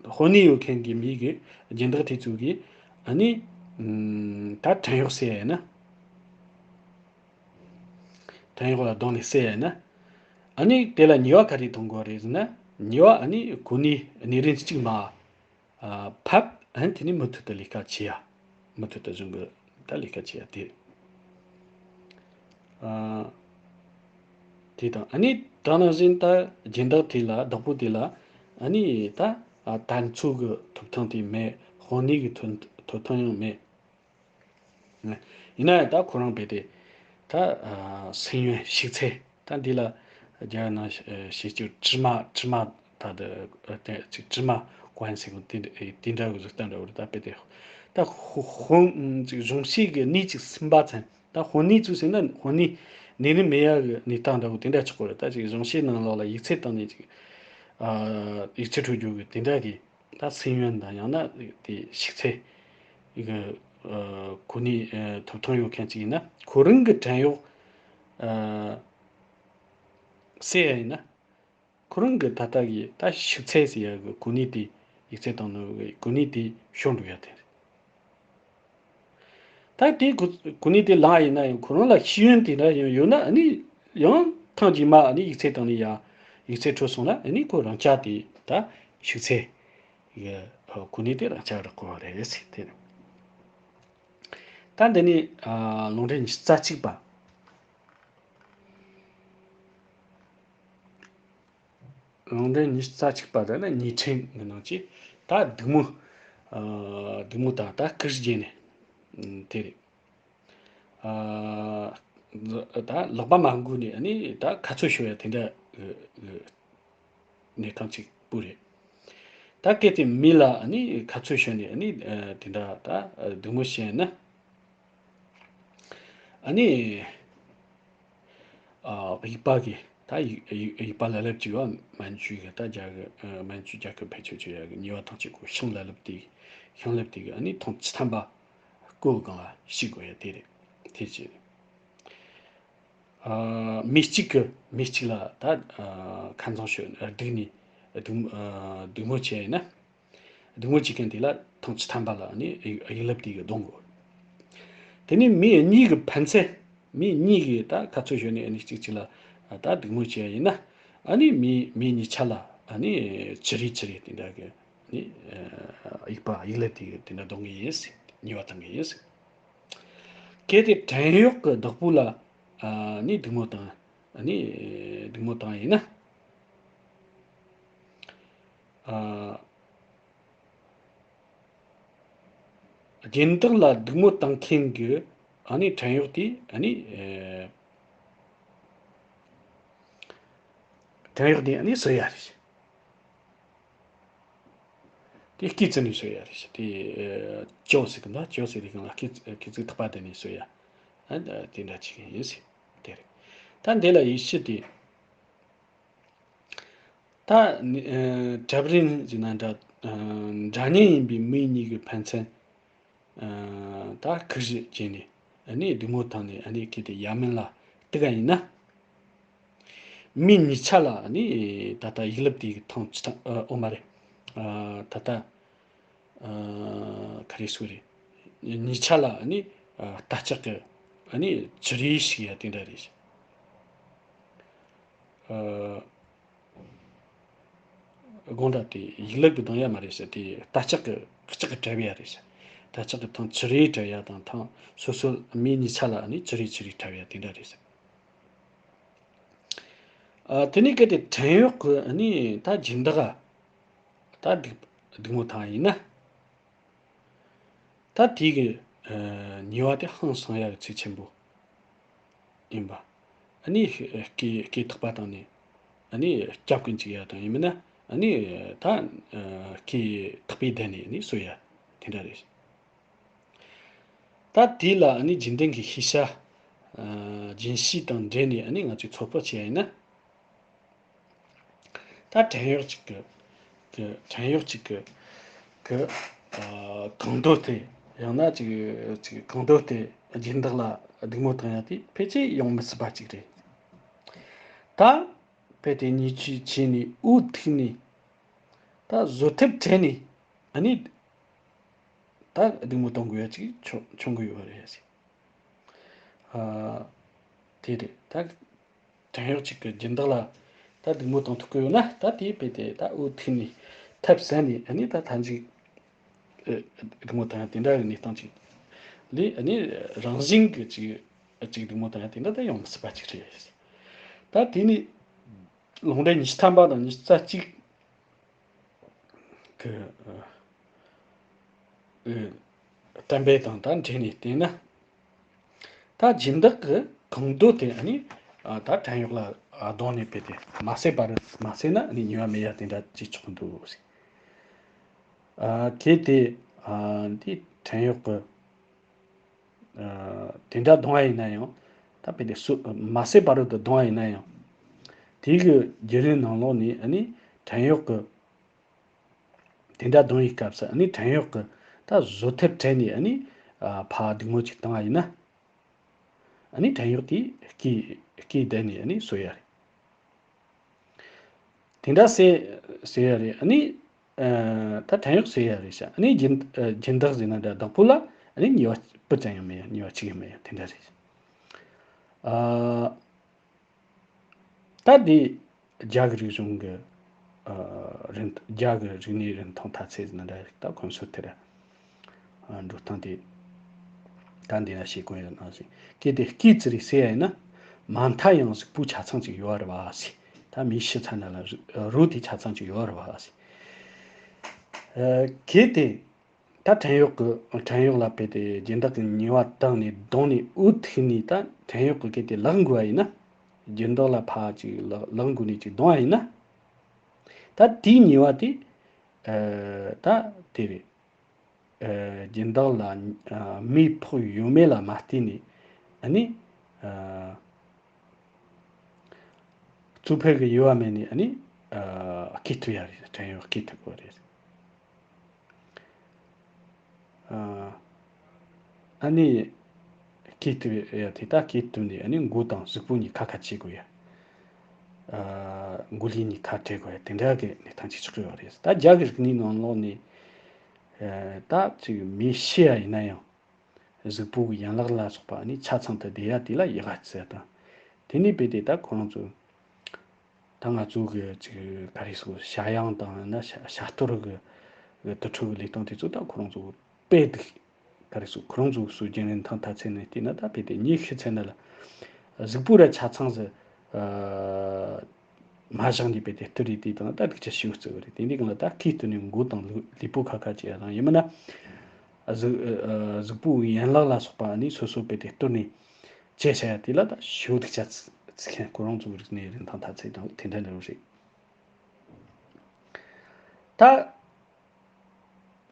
དཔོན་གནས་ཡོད་མཁན་གྱི་མི་གི་སྦྱིན་བདག་དེ་ཚོ་གིས་ཨ་ནི་ད་བྲན་གཡོག་ཟེར་ཡ་ཡིན་ན། བྲན་གཡོག་ལ་བརྡུངས་ནས་བསད་ཡ་ཡིན་ན། ཨ་ནི་དེ་ལ་ཉེས་པ་ག་རེ་གཏོང་དགོས་རེད་ཟེར་ན། ཉེས་པ་ཨ་ནི་གོ་གནས་གནས་རིམ་གཅིག་མ། ཨ། ཕབ། ཨ་ནི་དེ་ནི་མུ་མཐུད་དུ་ལས་ཀ་བྱེད་ཡ། མུ་མཐུད་དུ་གཞུང་གི་ད་ལས་ཀ་བྱེད་ཡ་དེ། ཨ། དེ་དང་ཨ་ནི་ད་ནང་བཞིན་ད་སྦྱིན་བདག་དེ་ལ་བདག་པོ་དེ་ལ་ཨ་ནི་ད། ཨ། དམ་ཚིག་གི་ཐོབ་ཐང་དེ་མེད། དཔོན་གནས་ཀྱི་ཐོབ་ཐོབ་ཐང་ཡང་མེད། ཡིན་ན་ཡང་ད་ཁོ་རང་རྦད་དེ་ད། ཨ། སེམས་ཡོན་ཤུགས་ཚད་ད་འདི་ལ་རྒྱ་ནང་བཤད་སྤྱོད་དྲི་མ་དྲི་མ་ད་དེ་ཅིག་དྲི་མ་གོན་ཟེར་གོ་དེ་དེ་འདྲ་གི་གཟུགས་སྟངས་འདྲ་བོ་རེད། ད་རྦད་དེ་ད་ཧོ་ཧོ་ཅིག་གཞུང་བཤད་ཀྱི་གནས་ཅིག་ཟིན་པ་ཚན། ད་དཔོན་གནས་ཚོ་ཟེར་ན་དཔོན་གནས་གནས་རིམ་མེད་ཡ་གི་གནས་སྟངས་འདྲ་བོ་དེ་འདྲ་ཆགས་གོ་རེད། ད་ཅིག་གཞུང་བཤད་ནང་ལོགས་ལ་ཡིག་ཚད་བཏང་ནས་ཅིག་ཨ། ཡིག་ཚད་འཕྲོད་རྒྱུ་གི་དེ་འདྲ་གི་ད་སེམས་ཡོན་དང་ཡང་ན་དེ་ཤུགས་ཚད་གི། ཨ། གོ་གནས། ཨ། ཐོབ་ཐང་ཡོད་མཁན་ཅིག་ཡིན་ན་ཁོ་རང་གི་བྲན་གཡོག་ཨ། ཟེར་ཡ་ཡིན་ན་ཁོ་རང་གི་ད་ལྟ་གི་ད་ཤུགས་ཚད་ཟེར་ཡ་གི་གོ་གནས་དེ་ཡིག་ཚད་བཏང་ནོ་གི་གོ་གནས་དེ་ཤོར་འགྲོ་ཡ་དེ་རེད། ད་དེ་གོ་གོ་གནས་དེ་ལངས་ཡིན་ན་ཡང་ཁོ་རང་ལ་ཤེས་ཡོན་དེ་འདྲ་ཡང་ཡོད་ན་ཨ་ནི་ཡང་ཐེངས་རྗེས་མ་ཨ་ནི་ཡིག་ཚད་བཏང་ནས་ཡ་ཡིག་ཚད་འཕྲོད་སོང་ན་ཨ་ནི་ཁོ་རང་ཅག་དེ་ད་ཤུགས་ཚད་ཡ་གོ་གནས་དེ་རང་ཅག་རག་གོ་བ་རེད་ཟེར་དེ། ད་འདི་ནི་ཨ་ལུང་འདྲེན་ཉི་ཤུ་རྩ་གཅིག་པ། ལུང་འདྲེན་ཉི་ཤུ་རྩ་གཅིག་པ་དེ་ནི་ཉེས་ཕྲེང་གི་ནང་གི་ད་སྡིགས་མོ། ཨ། སྡིགས་མོ་དང་ད་སྐུ་བརྗེས་ནས་དེ་རེད། ཨ། ད་ལག་པ་མ་འགུལ་ནས་ཨ་ནི་ད་ཁ་ཚུར་ཤོར་ཡ་དེ་འདྲ་གནས་སྟངས་གཅིག་པུ་རེད། ད་གལ་ཏེ་མི་ལ་ཨ་ནི་ཁ་ཚུར་ཤོར་ནས་ཨ་ནི་དེ་འདྲ་ད་སྡིགས་མོ་བྱས་ན། ཨ་ནི། ཨ། དབྱུག་པ་གི་ད་དབྱུག་དབྱུག་དབྱུག་པ་ལ་ལབ་ཅིག་ཡོད། སྨན་བཅོས་གི་ད་རྒྱ་གི་ཨ། སྨན་བཅོས་རྒྱ་གི་ཕལ་ཆེར་བཅོས་ཡ་གི་ཉེས་པ་ཐམས་ཅད་ཁོ་ཤིང་ལ་ལབ་དེ་ཤིང་ལབ་དེ་གི་ཨ་ནི་ཐེངས་བཅུ་ཐམ་པ་སྐུ་སྒང་ལ་ཞུགས་དགོས་ཡ་དེ་རེད། དེ་བྱས། ཨ། མི་གཅིག་གི་མི་གཅིག་ལ་ད་ཨ། ཁ་འཛིང་ཞུ་སྡིགས་ནི་སྡིགས་ཨ། སྡིགས་མོ་བྱས་ཡིན་ན། སྡིགས་མོ་བྱེད་མཁན་དེ་ལ་ཐེངས་བཅུ་ཐམ་པ་ལ་ནི་དབྱུག་ལབ་དེ་གིས་རྡུང་དགོས། དེ་ནས་མི་གཉིས་ཀྱི་ཕན་ཚུན། མི་གཉིས་ཀྱིས་ད་ཁ་ཚུར་ཤོར་ནས་ཨ་ནི་གཅིག་གཅིག་ལ་ད་སྡིགས་མོ་བྱས་ཡིན་ན། ཨ་ནི་མི་མི་གཉིས་ཆ་ལ་ཨ་ནི་ཅི་རེ་ཅི་རེ་དེ་འདྲ་གི་ནི་དབྱུག་པ་དབྱུག་ལབ་དེ་གིས་དེ་འདྲ་རྡུང་གི་ཡིན་ཟེར། ཉེས་པ་བཏང་གི་ཡིན་ཟེར། གལ་ཏེ་བྲན་གཡོག་གི་བདག་པོ་ལ་ཨ་ནི་སྡིགས་མོ་བཏང་། ཨ་ནི་སྡིགས་མོ་བཏང་ཡིན་ན། ཨ། སྦྱིན་བདག་ལ་སྡིགས་མོ་བཏང་མཁན་གྱི་ཨ་ནི་བྲན་གཡོག་དེ་ཨ་ནི་ཨེ། བྲན་གཡོག་དེ་ཨ་ནི་གསོད་ཡ་རེད། དེ་སྐེ་བཙུགས་ནས་གསོད་ཡ་རེད། དེ་ཨེ་གཅོད་ཟེར་གི་འདུག་གཅོད་ཟེར་དུས་སྒང་ལ་སྐེ་སྐེ་བཙུགས་ཐག་པ་དེ་ནས་གསོད་ཡ། ཨ་དེ་འདྲ་བྱེད་མཁན་ཡིན་ཟེར། དེ་རེད། ད་འདི་ལ་ཡེ་ཤུ་དེ། ད་ནི་ཨ་གྲབས་རིམ་ཟེར་ན་འདྲ། ཨ་འདྲ་མཉམ་ཡིན་པའི་མི་གཉིས་ཀྱི་ཕན་ཚུན་ཨ་ད་ཁུ་བྱུག་བྱས་ནས་ཨ་ནི་སྡིགས་མོ་བཏང་ནས་ཨ་ནི་གལ་ཏེ་ཡ་མིན་ལ་གཏུག་ག་ཡིན་ན། མི་གཉིས་ཆ་ལ་ཨ་ནི་ད་ལྟ་དབྱུག་ལབ་དེ་གིས་ཐེངས་གཅིག་ཐེངས་ཨ་འོ་མ་རེད། ཨ་ད་ལྟ་ཨ་ག་རེ་ཟེར་རེད། གཉིས་ཆ་ལ་ཨ་ནི་ཨ་རྟ་ལྕག་གི་ཨ་ནི་ཅི་རེ་ཞིག་ཡ་དེ་འདྲ་རེད། ཨ། དགོངས་དག་དེ་ཡིག་ལེགས་ཀྱི་གདོང་ཡ་མ་རེད་ཟེར། དེ་རྟ་ལྕག་གི་ལྕག་གི་བྲབ་ཡ་རེད་ཟེར། རྟ་ལྕག་གི་ཐང་ཚུ་རེ་བྲབ་ཡ་དང་ཐང་སོ་སོ་མི་གཉིས་ཆ་ལ་ནི་ཚུ་རེ་ཚུ་རེ་བྲབ་ཡ་དེ་འདྲ་རེད་ཟེར། ཨ། དེ་ནས་གལ་ཏེ་བྲན་གཡོག་གི་ནི་ད་སྦྱིན་བདག་ད་སྡིག་སྡིག་མོ་བཏང་ཡིན་ན། ད་དེ་གི་ཨ་ཉེས་པ་དེ་ཧང་སང་ཡ་གི་ཚད་ཆེན་པོ་ཡིན་པ། ཨ་ནི་སྐེ་སྐེ་ཐག་པ་བཏང་ནས་ཨ་ནི་སྐྱབས་ཀུན་ཅིག་ཡ་དང་ཡིན་མིན་ན་ཨ་ནི་ད་ཨ་སྐེ་ཐག་པས་བསྡད་ནས་ཨ་ནི་གསོད་ཡ་དེ་འདྲ་རེད། ད་དེ་ལ་ཨ་ནི་རྒྱུན་ལྡན་གྱི་ཤེས་བྱ་ཨ་རྒྱུན་ཤེས་དང་འབྲེལ་ནས་ཨ་ནི་ང་ཚོས་ཚོད་དཔག་བྱས་ཡིན་ན། ད་བྲན་གཡོག་ཅིག་གི་གི་བྲན་གཡོག་ཅིག་གི་གི་ཨ་གང་འདོད་དེ་ཡང་ན་ཅིག་ཅིག་གང་འདོད་དེ་སྦྱིན་བདག་ལ་སྡིགས་མོ་བཏང་ཡ་དེ་ཕལ་ཆེར་ཡོང་མི་སྲིད་པ་ཅིག་རེད། ད་དཔེ་དེ་ཉེས་ཆད་བྱས་ནས་འུ་ཐུག་ནས་ད་བཟོད་ཐབས་བྲལ་ནས་ཨ་ནི་ད་སྡིགས་མོ་གཏོང་དགོས་ཡ་ཅིག་བྱུང་བྱུང་གི་ཡོད་རེད་ཟེར། ཨ་དེ་རེད། ད་བྲན་གཡོག་ཅིག་གི་སྦྱིན་བདག་ལ་ད་སྡིགས་མོ་བཏང་ཐུབ་ཀྱི་ཡོད་ན་ད་དེའི་དཔེ་དེ་ད་འུ་ཐུག་ནས་ཐབས་ཟད་ནས་ཨ་ནི་ད་མཐའ་མཇུག་ཨ་སྡིགས་མོ་བཏང་ཡ་དེ་འདྲ་གི་གནས་སྟངས་ཅིག་ལས་ཨ་ནི་རང་བཞིན་གྱི་ཅིག་ཅིག་སྡིགས་མོ་བཏང་ཡ་དེ་འདྲ་ད་ཡོང་མི་སྲིད་པ་ཅིག་རེད། ད་དེ་ནས་ལུང་འདྲེན་ཉི་ཤུ་ཐམ་པ་དང་ཉི་ཤུ་རྩ་གཅིག་གི་ཨ་ཨ་གཏན་འབེབས་དང་ད་འབྲེལ་ནས་བལྟས་ན། ད་སྦྱིན་བདག་གི་གང་འདོད་དེ་ཨ་ནི་ཨ་ད་བྲན་གཡོག་ལ་ཨ་གདོང་ནས་དཔེ་དེ་མ་བསད་པ་རེད། མ་བསད་ན་ཨ་ནི་ཉེས་པ་མེད་ཡ་དེ་འདྲ་བྱེད་ཆོག་གི་འདུག་ཟེར། ཨ་གལ་ཏེ་ཨ་འདི་བྲན་གཡོག་གི་ཨ་དེ་འདྲ་གདོང་བ་ཡིན་ན་ཡང་ད་དཔེ་དེ་སུ་མ་བསད་པ་རེད་དུ་གདོང་བ་ཡིན་ན་ཡང་དེ་གི་བརྒྱུད་རིམ་ནང་ལོགས་ནས་ཨ་ནི་བྲན་གཡོག་གི་དེ་འདྲ་གདོང་བའི་སྐབས་སུ་ཨ་ནི་བྲན་གཡོག་གི་ད་བཟོད་ཐབས་བྲལ་ནས་ཨ་ནི་ཨ་ཕར་སྡིགས་མོ་ཅིག་བཏང་བ་ཡིན་ན། ཨ་ནི་བྲན་གཡོག་དེ་སྐེ་སྐེ་བསྡད་ནས་ཨ་ནི་གསོད་ཡ་རེད། དེ་འདྲ་ཟེར་ཟེར་ཡ་རེད། ཨ་ནི་ཨ་ད་བྲན་གཡོག་ཟེར་ཡ་རེད་ཤག་ཨ་ནི་སྦྱིན་ཨ་སྦྱིན་བདག་ཟེར་ན་འདྲ་བདག་པོ་ལ་ཨ་ནི་ཉེས་པ་སྤུ་ཙམ་ཡང་མེད་ཡ། ཉེས་པ་གཅིག་ཡང་མེད་ཡ། དེ་འདྲ་རེད། ཨ། ད་འདི་རྒྱ་གི་རིག་གཞུང་གི་ཨ་རིན་རྒྱ་གི་རིག་གནས་རིན་ཐང་མཐའ་ཚད་ཟེར་ན་འདྲ་རེད། ད་ཁོང་ཚོ་དེར་ཨ་འགྲོ་སྟངས་དེ་ད་འདི་ན་ཤེས་དགོས་ཡོད་ནང་བཞིན། གལ་ཏེ་སྐེ་ཙི་རེ་ཟེར་ཡ་ཡིན་ན་མ་མཐའ་ཡང་གཟུགས་པོའི་ཆ་ཚང་ཅིག་ཡོད་རེད་བ་ཟེར། ད་མི་ཤི་ཚར་ན་ལ་རུ་རུ་དེ་ཆ་ཚང་ཅིག་ཡོད་རེད་བ་ཟེར། ཨ་གལ་ཏེ་ད་བྲན་གཡོག་གི་བྲན་གཡོག་ལ་དཔེ་དེ་སྦྱིན་བདག་གི་ཉེས་པ་བཏང་ནས་རྡུང་ནས་འུ་ཐུག་ནས་ད་བྲན་གཡོག་གི་སྐད་དེ་ལག་འགུལ་བ་ཡིན་ན། སྦྱིན་བདག་ལ་ཕར་ཅིག་ལག་ལག་འགུལ་ནས་ཅིག་རྡུང་བ་ཡིན་ན། ད་དེའི་ཉེས་པ་དེ་ཨ་ད་དེ་རེད། ཨ་སྦྱིན་བདག་ལ་ཨ་མེ་ཕོག་ཡོད་མེད་ལ་མ་བལྟས་ནས་ཨ་ནི་ཨ་གཙུག་ཕུད་ཀྱི་ཡོལ་བ་མེད་ནས་ཨ་ནི་ཨ་སྐེ་བཏོད་ཡ་རེད། བྲན་གཡོག་སྐེ་བཏོད་དགོས་རེད། ཨ་ཨ་ནི་སྐེ་བཏོད་ཡ་དེ་ད་སྐེ་བཏོད་ནས་ཨ་ནི་མགོ་དང་གཟུགས་པོ་གཉིས་ཁ་ཁ་བྱེད་དགོས་ཡ། ཨ་མགོ་ལུས་གཉིས་ཁ་བྲལ་དགོས་ཡ། དེ་འདྲ་གི་གནས་སྟངས་ཅིག་ཆགས་ཀྱི་ཡོད་རེད། ད་རྒྱ་གི་རིག་གནས་ནང་ལོགས་ནས་ཨ་ད་ཅིག་མི་ཤི་ཡ་ཡིན་ན་ཡང་གཟུགས་པོ་གི་ཡན་ལག་ལ་སོགས་པ་ཨ་ནི་ཆ་ཚང་དུ་བསྡད་ཡ་དེ་ལ་ཡི་ག་ཟེར་དང་། དེ་ནས་དཔེ་དེ་ད་ཁོ་རང་ཚོ་ད་ང་ཚོ་གི་ཅིག་ག་རེ་ཟེར། བྱ་གཡང་དང་ན་བྱ་བྱ་གཏོར་གི་གི་དུར་ཁྲོད་གི་ལས་སྟངས་དེ་ཚོ་ད་ཁོ་རང་ཚོ་དཔེ་འདུག་ག་རེ་ཟེར། ཁོ་རང་ཚོ་སྲོལ་རྒྱུན་རིན་ཐང་མཐའ་ཚད་ནས་བལྟས་ན་ད་དཔེ་དེ་མྱི་ཤི་ཚར་ན་ལ་གཟུགས་པོ་ར་ཆ་ཚང་ཟེར་ཨ་མ་བཞག་ནས་དཔེ་དེ་གཏོར་རེ་དེ་དང་ད་སྡུག་ཅག་ཞེ་པོ་བརྩི་གི་རེད། དེ་འདྲའི་སྒང་ལ་ད་སྐེ་བཏོད་ནས་མགོ་དང་ལུས་ལུས་པོ་ཁ་ཁ་བྱེད་ཡ་དང་ཡིན་མིན་ན་གཟུགས་ཨ་གཟུགས་པོའི་ཡན་ལག་ལ་སོགས་པ་ཨ་ནི་སོ་སོ་དཔེ་དེ་གཏོར་ནས་བྱས་བྱ་ཡ་དེ་ལ་ད་ཞེ་པོ་སྡུག་ཅག་བརྩི་བརྩི་མཁན་ཁོ་རང་ཚོའི་རིག་གནས་རིན་ཐང་མཐའ་ཚད་དང་དེ་འདྲ་འདྲ་བོ་རེད། ད་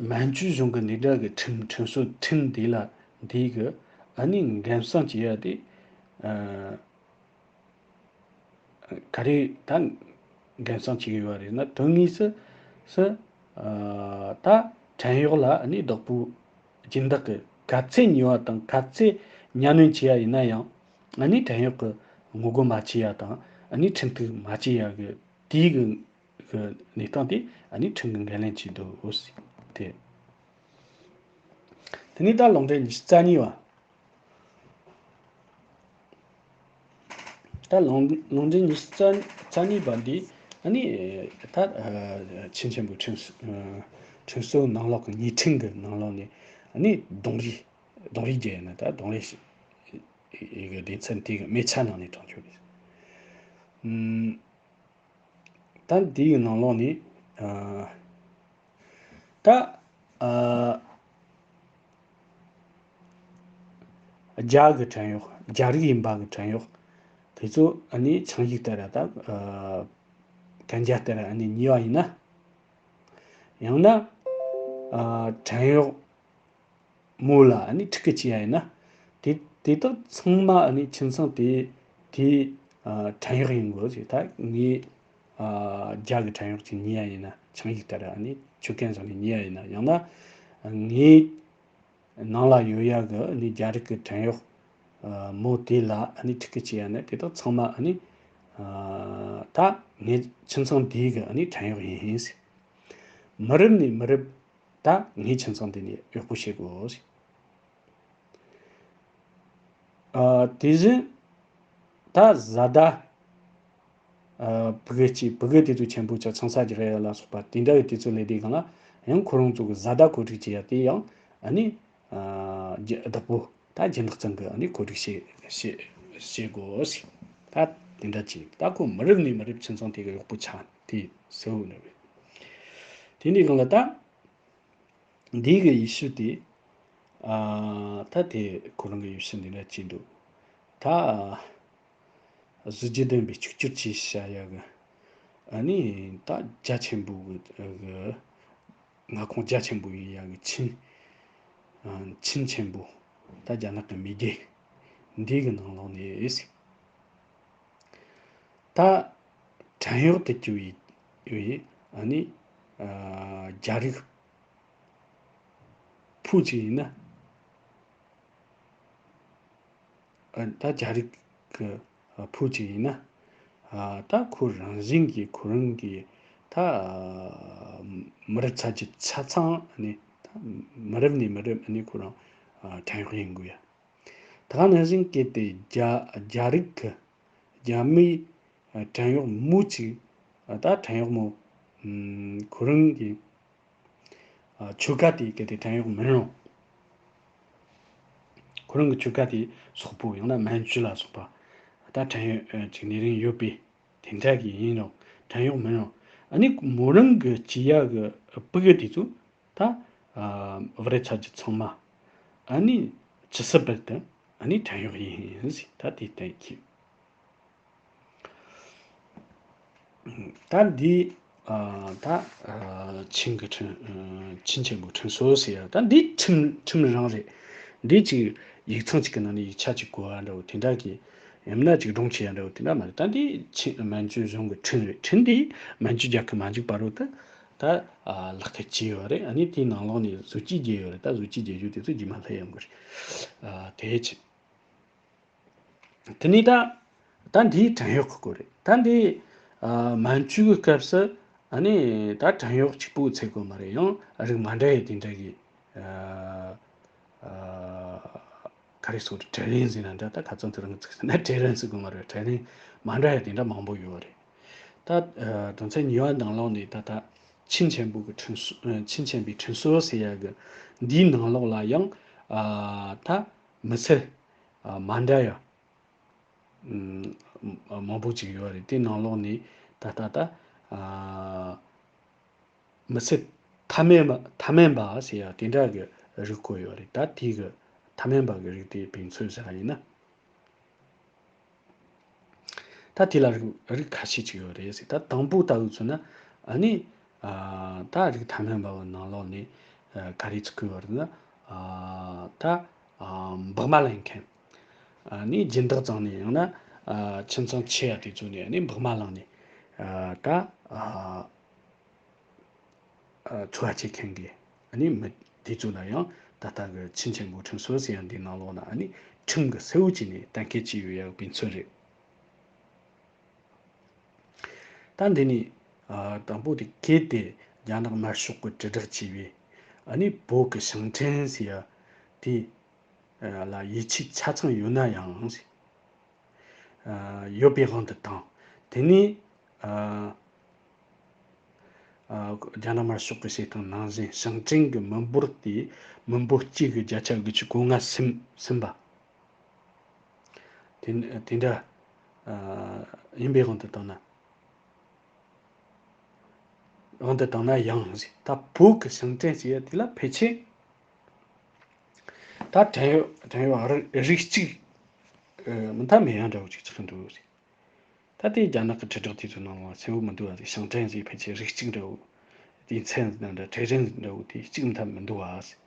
མན་ཇུ་གཞུང་གི་འདི་འདྲ་གི་ཁྲིམས་ཁྲིམས་སྲོལ་ཁྲིམས་འདི་ལ་འདི་གི་ཨ་ནི་འགན་སྲུང་བྱེད་ཡ་དེ་ཨ་ག་རེ་ད་འགན་སྲུང་བྱེད་ཀྱི་ཡོད་རེད་ན། དོན་དངོས་སུ་སུ་ཨ་ད་བྲན་གཡོག་ལ་ཨ་ནི་བདག་པོ་སྦྱིན་བདག་གི་ག་ཚད་ཉེས་པ་དང་ག་ཚད་གཉའ་གནོན་བྱེད་ཡ་ཡིན་ན་ཡང་ཨ་ནི་བྲན་གཡོག་གི་ངོ་རྒོལ་མ་བྱེད་ཡ་དང་ཨ་ནི་ཁྲིམས་གཏུག་མ་བྱེད་ཡ་གི་དེའི་གི་གི་གནས་སྟངས་དེ་ཨ་ནི་ཁྲིམས་ཀྱི་འགན་ལེན་བྱས་འདུག་ཟེར་དེ། དེ་ནས་ད་ལུང་འདྲེན་ཉི་ཤུ་རྩ་གཉིས་པ། ད་ལུང་ལུང་འདྲེན་ཉི་ཤུ་རྩ་རྩ་གཉིས་པ་འདི་ཨ་ནི་ད་ཨ་ཆིན་ཆེན་པོའི་ཁྲིམས་སྲོལ་ཨ་ཁྲིམས་སྲོལ་ནང་ལོགས་ཀྱི་ཉེས་ཁྲིམས་ཀྱི་ནང་ལོགས་ནས་ཨ་ནི་རྡུང་རེས་རྡུང་རེས་བརྒྱབ་ཡོད་ན། ད་རྡུང་རེས་ཡི་གི་སྡེ་ཚན་དེ་གི་དམིགས་བསལ་ནང་ནས་དྲངས་ཆོག་རེད། ཨུམ། ད་འདིའི་ནང་ལོགས་ནས་ཨ་ད་ཨ་རྒྱ་གི་བྲན་གཡོག་རྒྱ་རིགས་ཡིན་པ་གི་བྲན་གཡོག་དེ་ཚོ་ཨ་ནི་ཆིངས་ཡིག་ལྟར་ད་ཨ་གན་རྒྱ་ལྟར་ཨ་ནི་ཉོས་པ་ཡིན་ན། ཡང་ན་ཨ་བྲན་གཡོག་མོ་ལ་ཨ་ནི་ཕྲུ་གུ་སྐྱེས་པ་ཡིན་ན། དེ་དེ་དག་ཚང་མ་ཨ་ནི་ཁྱིམ་ཚང་དེ་དེའི་ཨ་བྲན་གཡོག་ཡིན་དགོས་ཞེས། ད་ངས་ཨ་རྒྱ་གི་བྲན་གཡོག་ཅིག་ཉོས་པ་ཡིན་ན། ཆིངས་ཡིག་ལྟར་ཨ་ནི་ཆོད་གན་བཞག་ནས་ཉོས་པ་ཡིན་ན། ཡང་ན་ངའི་ནང་ལ་ཡོད་ཡ་གི་ཨ་ནི་རྒྱ་རིགས་ཀྱི་བྲན་གཡོག་ཨ་མོ་དེ་ལ་ཨ་ནི་ཕྲུ་གུ་སྐྱེས་པ་ཡིན་ན། དེ་དག་ཚང་མ་ཨ་ནི་ཨ་ད་ངའི་ཁྱིམ་ཚང་དེའི་གི་ཨ་ནི་བྲན་གཡོག་ཡིན་ཟེར། མི་རབས་ནས་མི་རབས་ད་ངའི་ཁྱིམ་ཚང་དེ་ནས་གཡོག་པོ་བྱེད་དགོས། ཨ་དེ་བཞིན་ད་བཟའ་ཟླ་ཨ་ཕྲུ་གུ་སྐྱེས་ཕྲུ་གུ་དེ་ཚོ་ཆེན་པོ་ཆགས་ཆང་ས་རྒྱག་ཡ་ལ་སོགས་པ་དེ་འདྲ་བའི་དུས་ཚོད་སླེབས་དུས་སྒང་ལ་ཡང་ཁོ་རང་ཚོ་གི་བཟའ་ཟླ་བཀོད་སྒྲིག་བྱེད་ཡ་དེ་ཡང་ཨ་ནི་ཨ་རྒྱུ་བདག་པོ་ད་སྦྱིན་བདག་ཚང་གི་ཨ་ནི་བཀོད་སྒྲིག་བྱེད་བྱེད་བྱེད་དགོས། ད་དེ་འདྲ་བྱས། ད་ཁོ་མི་རབས་ནས་མི་རབས་ཁྱིམ་ཚང་དེ་གི་གཡོག་པོ་ཆགས། དེ་གསལ་བོ་ནི་རེད། དེ་འདྲའི་སྒང་ལ་ད་འདི་གི་ཡེ་ཤུ་དེ་ཨ་ད་དེ་ཁོ་རང་གི་ཡེ་ཤུ་འདི་འདྲ་བྱས་འདུག་ད་གཟི་བརྗིད་ལྡན་པའི་གཅིག་གྱུར་གྱིས་བྱ་ཡ་གི་ཨ་ནི་ད་རྒྱ་ཆེན་པོ་གི་གི་མངའ་ཁོངས་རྒྱ་ཆེན་པོ་ཡིན་ཡ་གི་ཆིན་ཨ་ཆིན་ཆེན་པོ། ད་རྒྱ་ནག་གི་མེས་རྒྱལ་འདི་གི་ནང་ལོགས་ནས་ད་བྲན་གཡོག་ཏུ་གྱུར་བའི་བའི་ཨ་ནི་ཨ་རྒྱ་རིགས་བུ་ཅིག་ཡིན་ན། ཨ་ད་རྒྱ་རིགས་ཀྱི་བུ་ཅིག་ཡིན་ན། ཨ་ད་ཁོ་རང་བཞིན་གྱིས་ཁོ་རང་གི་ད་མི་རབས་ཚ་གྱི་ཆ་ཚང་ཨ་ནི་ད་མི་རབས་ནས་མི་རབས་ཨ་ནི་ཁོ་རང་ཨ་བྲན་གཡོག་ཡིན་དགོས་ཡ། ད་ག་ནང་བཞིན་གལ་ཏེ་རྒྱ་རྒྱ་རིགས་ཀྱི་རྒྱ་མིའི་བྲན་གཡོག་མོ་གཅིག་ད་བྲན་གཡོག་མོ་ཁོ་རང་གི་ཆོལ་ཁ་དེ་གལ་ཏེ་བྲན་གཡོག་མིན་རུང་། ཁོ་རང་གི་ཆོལ་ཁ་དེ་སོག་པོ་ཡང་ན་མན་ཇུ་ལ་སོགས་པ་ད་བྲན་གཡོག་ཅིག་ནས་རིང་ཡོད་པའི་དེ་འདྲ་གི་ཡིན་རུང་། བྲན་གཡོག་མིན་རུང་། ཨ་ནི་མོ་རང་གི་སྐྱེས་ཡ་གི་ཕྲུ་གུ་དེ་ཚོ་ད་བུ་རབས་ཚ་གྱི་ཚང་མ་ཨ་ནི་ཇི་སྲིད་བར་དུ་ཨ་ནི་བྲན་གཡོག་ཡིན་ཟེར། ད་དེ་གཏན་འཁེལ། ད་འདི་ད་ཆིན་གྱི་ཁྲིམས་ཆིན་ཆེན་པོའི་ཁྲིམས་སྲོལ་ཟེར་ཡ། ད་འདི་ཁྲིམས་ཁྲིམས་རང་རེད། འདི་ཅིག་ཡིག་ཚང་ཅིག་གི་ནང་ནས་ཡིག་ཆ་ཅིག་བཀོད་ཡ་འདྲ་བོ་དེ་འདྲ་གི། ཡང་ན་ཅིག་སྒྲུང་བྱེད་ཡ་འདྲ་བོ་དེ་འདྲ་མ་རེད། ད་འདི་ཆིན་མན་ཇུ་གཞུང་གི་ཁྲིམས་རེད། ཁྲིམས་འདི་མན་ཇུ་རྒྱལ་ཁབ་མ་འཇིག་བར་དུ་ད་ད་ལག་བསྟར་བྱས་ཡོད་རེད། ཨ་ནི་དེའི་ནང་ལོགས་ནས་བཟོ་བཅོས་བརྒྱབ་ཡོད་རེད། ད་བཟོ་བཅོས་བརྒྱབ་རྒྱུ་དེ་ཚོ་རྗེས་མ་སླེབས་ཡོང་གི་རེད། དེ་ཆེད། དེ་ནས་ད་ད་འདིའི་བྲན་གཡོག་གི་སྐོར་རེད། ད་འདི་ཨ་མན་ཇུ་གི་སྐབས་སུ་ཨ་ནི་ད་བྲན་གཡོག་གཅིག་པུ་ཚད་དགོས་མ་རེད། ཡང་རིགས་མ་འདྲ་བའི་དེ་འདྲ་གི་ཨ་ཨ་ག་རེ་ཟེར། གྲལ་རིམ་ཟེར་ན་འདྲ། ད་ཁ་རྩང་དེ་རིང་ཚིག་ཟེར་ན་གྲལ་རིམ་ཟེར་དགོས་མ་རེད། གྲལ་རིམ་མ་འདྲ་བའི་དེ་འདྲ་མང་པོ་ཡོད་རེད། ད་ཨ་དོན་ཚན་གཉིས་པ་ནང་ལོགས་ནས་ད་ད་ཆིན་ཆེན་པོ་གི་ཁྲིམས་སྲོལ་ཨ་ཆིན་ཆེན་པོའི་ཁྲིམས་སྲོལ་ཟེར་ཡ་གི་འདིའི་ནང་ལོགས་ལ་ཡང་ཨ་ད་མི་ཚེ་ཨ་མ་འདྲ་ཡ་ཨ་མང་པོ་ཅིག་ཡོད་རེད། དེ་ནང་ལོགས་ནས་ད་ལྟ་ད་ཨ་མི་ཚེ་ཐ་མལ་མ་ཐ་མལ་པ་ཟེར་ཡ་དེ་འདྲ་གི་རིགས་བཀོད་ཡོད་རེད། ད་དེ་གི་ཐ་མལ་པ་གི་རིགས་དེ་ཕན་ཚུན་བཞག་ཡིན་ན། ད་དེ་ལ་རིགས་རིགས་ཁ་ཤས་ཅིག་ཡོད་རེད་ཟེར། ད་དང་པོ་ལྟ་བུ་མཚོན་ན་ཨ་ནི་ཨ་ད་རིགས་ཐ་མལ་པ་བ་ནང་ལོགས་ནས་ཨ་ག་རེ་ཚུགས་ཀྱི་ཡོད་རེད་ན། ཨ་ད་ཨ་བག་མ་ལེན་མཁན། ཨ་ནི་སྦྱིན་བདག་བཙལ་ནས། ཡང་ན་ཨ་ཁྱིམ་ཚང་ཆེ་ཡ་དེ་ཚོ་ནས་ཨ་ནི་བག་མ་བླངས་ནས་ཨ་ད་ཨ་འཚོ་བ་སྐྱེལ་མཁན་གྱི་ཨ་ནི་མི་དེ་ཚོ་ལ་ཡང་ད་ལྟ་གི་ཆིན་ཆེན་པོའི་ཁྲིམས་སྲོལ་ཟེར་ཡང་འདི་ནང་ལོགས་ན་ཨ་ནི་ཁྲིམས་ཀྱི་གསལ་བོ་བྱས་ནས་གཏན་འཁེལ་བྱས་ཡོད་ཡག་ཕན་ཚུན་རེད། ད་འདི་ནི་ཨ་དང་པོ་དེ་གལ་ཏེ་རྒྱ་ནག་དམར་ཤོག་གིས་དྲིལ་བསྒྲགས་བྱས་པའི་ཨ་ནི་བོད་ཀྱི་ཞིང་བྲན་ཟེར་ཡ་དེ་ལ་ཡིད་ཆེས་ཆ་ཚང་ཡོད་ན་ཡང་ཟེར། ཨ་ཡོད་པའི་དབང་དུ་བཏང་། དེ་ནས་ཨ་ཨ་རྒྱ་ནག་དམར་ཤོག་གི་བྱེད་སྟངས་ནང་བཞིན་ཞིང་བྲན་གྱི་མི་འབོར་དེ་མི་འབོར་གཅིག་གི་བརྒྱ་ཆ་དགུ་བཅུ་གོ་ལྔ་ཟིན་ཟིན་པ། དེ་དེ་འདྲ་ཨ་ཡིན་པའི་དབང་དུ་བཏང་ན། དབང་དུ་བཏང་ན་ཡང་ཟེར། ད་བོད་ཀྱི་ཞིང་བྲན་ཟེར་ཡ་དེ་ལ་ཕལ་ཆེར་ད་བྲན་གཡོག་བྲན་གཡོག་རིགས་རིགས་གཅིག་ཨ་མི་ཐ་མེད་ཡང་འདྲ་བོ་ཅིག་ཆགས་འདུག་ཟེར། ད་དེ་རྒྱ་ནག་གི་དྲིལ་བསྒྲགས་དེ་ཚོའི་ནང་ལ་གསལ་བོ་མི་འདུག་བ་ཟེར། ཞིང་བྲན་ཟེར་ཕལ་ཆེར་རིགས་གཅིག་འདྲ་བོ། སྡེ་ཚན་འདྲ་འདྲ་གྲལ་རིམ་འདྲ་བོ་དེ་གཅིག་མི་ཐ་མི་འདུག་བ་ཟེར།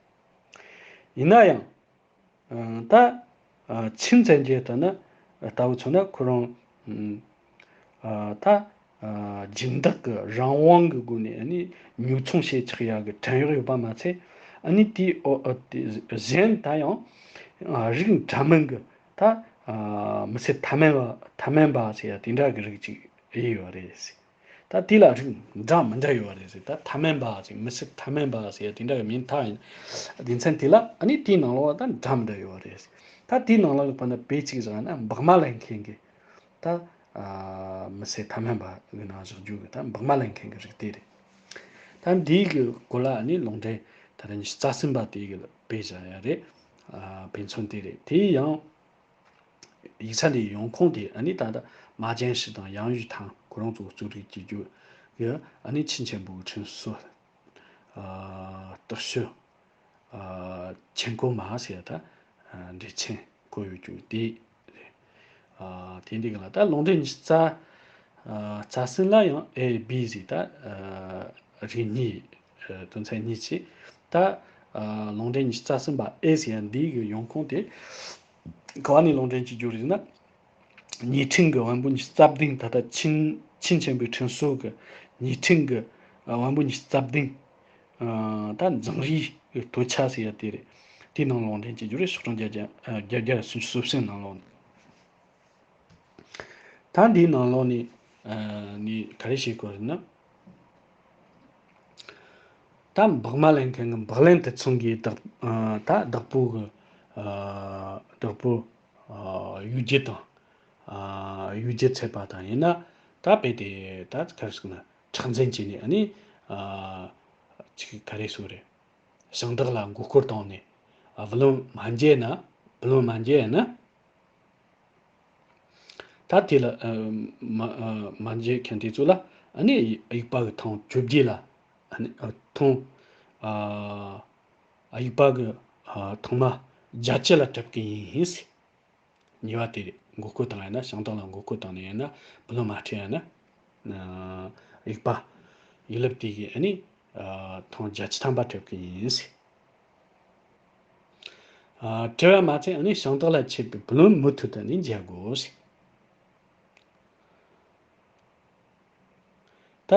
ཡིན་ན་ཡང་། ཨ་ད་ཨ་ཆིན་ཙན་ཇེ་ལྟ་ན་ལྟ་བུ་མཚོན་ན་ཁོ་རང་ཨ་ད་ཨ་སྦྱིན་བདག་གི་རང་དབང་གི་སྒོ་ནས་ཨ་ནི་ཉོ་ཚོང་བྱེད་ཆོག་ཡ་གི་བྲན་གཡོག་ཡོད་པ་མ་ཚད། ཨ་ནི་དེའི་འོ་ཨ་དེ་གཞན་ད་ཡང་ཨ་རིགས་འདྲ་མིན་གི་ད་ཨ་མི་སེར་ཐ་མལ་བ་ཐ་མལ་པ་ཟེར་ཡ་དེ་འདྲ་གི་རིགས་ཅིག་ཡོད་རེད། ད་དེ་ལ་རིགས་འདྲ་མི་འདྲ་ཡོད་པ་རེད་ཟེར། ད་ཐ་མལ་པ་ཟེར་མི་སེར་ཐ་མལ་པ་ཟེར་དེ་འདྲ་གི་མིང་ཐག་ཡིན། སྡེ་ཚན་དེ་ལ་ཨ་ནི་དེའི་ནང་ལོགས་ད་འདྲ་མི་འདྲ་ཡོད་པ་རེད། ད་དེའི་ནང་ལོགས་ཀྱི་བར་ན་དཔེ་གཅིག་བཞག་ན་སྦག་མ་ལེན་མཁན་གྱི་ད་ཨ་མི་སེར་ཐ་མལ་པ་གི་ནང་བཞག་རྒྱུ་གི་ད་སྦག་མ་ལེན་མཁན་གྱི་རིགས་དེ་རེད། ད་འདིའི་གི་སྐོར་ལ་ཨ་ནི་ལུང་འདྲེན་ད་ལྟ་ཉི་ཤུ་རྩ་གསུམ་པ་དེའི་གི་དཔེ་བཞག་ཡ་རེད། ཨ་དཔེ་མཚོན་དེ་རེད། དེ་ཡང་། ཡིག་ཚད་འདིའི་ཡོང་ཁུངས་དེ་ཨ་ནི་ད་ལྟ་མ་ཅན་ཧྲི་དང་ཡང་ཡུས་ཐང་ཁོ་རང་ཚོ་གཙོ་རིག་གི་རྒྱུ་ཡི་ཨ་ནི་ཆིན་ཆེན་པོའི་ཁྲིན་སུ་ཨ་སྟག་ཤུ་ཨ་ཆེན་ཀོ་མ་ཟེར་ད་ཨ་འགྲེལ་ཆེན་བཀོད་ཡོད་རྒྱུ་དེ་རེད། ཨ་དེ་འདི་ག་ལ་ད་ལུང་འདྲེན་ཉི་ཤུ་རྩ་ཨ་རྩ་གསུམ་ལ་ཡང་ཨེ་བི་ཟེར་ད་ཨ་རིགས་གཉིས་ཨ་དོན་ཚན་གཉིས་ཀྱིས་ད་ཨ་ལུང་འདྲེན་ཉི་ཤུ་རྩ་གསུམ་པ་ཨེ་ཟེར་ཡ་འདི་གི་ཡོང་ཁུངས་དེ། ག་བ་ནས་ལུང་འདྲེན་བྱེད་རྒྱུ་རེད་ན། ཉེས་ཕྲེང་གི་དབང་པོ་ཉི་ཤུ་རྩ་བདུན། ད་ལྟ་ཆིན་ཆིན་ཆེན་པོའི་ཁྲིན་སུའུ་གི་ཉེས་ཕྲེང་གི་དབང་པོ་ཉི་ཤུ་རྩ་བདུན། ད་འཛིང་རིས་ཀྱི་སྟོད་ཆ་ཟེར་ཡ་དེ་རེད། དེའི་ནང་ལུང་འདྲེན་བྱེད་རྒྱུ་རེད། ཤོག་གྲངས་བརྒྱད་བརྒྱ་བརྒྱད་བརྒྱ་སུམ་ཅུ་སོ་བཞི་ནང་ལོགས་ནས། ད་འདིའི་ནང་ལོགས་ནས་ནས་ག་རེ་བྱེད་དགོས་རེད་ན། ད་སྦག་མ་ལེན་མཁན་གྱི་སྦག་ལེན་དེ་ཚང་གིས་བདག་ད་བདག་པོ་གི་བདག་པོ་གཡུག་རྒྱུ་དང་གཡུག་རྒྱུ་ཚད་པ་དང་ཡིན་ན། ད་དཔེ་དེ་ད་ག་རེ་ཟེར་ན་མཁྲེགས་འཛིན་བྱས་ནས་ཨ་ནི་ཅིག་ག་རེ་ཟེར་རེད། ཞིང་བདག་ལ་མགོ་སྐོར་བཏང་ནས་བུ་ལོན་མ་འཇལ་ན་བུ་ལོན་མ་འཇལ་ན། ད་དེ་ལ་ཨ་མ་ཨ་མ་འཇལ་མཁན་དེ་ཚོ་ལ་ཨ་ནི་དབྱུག་པ་གི་ཐེངས་བཅོ་བརྒྱད་ལ་ཨ་ནི་ཨ་ཐེངས་ཨ་དབྱུག་པ་གི་ཨ་ཐེངས་མ་བརྒྱད་ཅུ་ལ་སྤྲད་ཀྱི་ཡིན་ཟེར། ཉེས་པ་དེ་རེད། མགོ་སྐོར་བཏང་ཡ་ན་ཞིང་བདག་ལ་མགོ་སྐོར་བཏང་ནས་ཡིན་ན་བུ་ལོན་མ་སྤྲད་ཡ་ན་ཨ་དབྱུག་པ་ཡིན་ལབ་དེ་གི་ཨ་ནི་ཨ་ཐེངས་བརྒྱད་ཅུ་ཐམ་པ་སྤྲད་ཀྱི་ཡིན་ཟེར། ཨ་བྲེལ་བ་མ་ཚད་ཨ་ནི་ཞིང་བདག་ལ་ཆད་པའི་བུ་ལོན་མུ་མཐུད་དུ་ནི་འཇལ་དགོས་ཟེར། ད་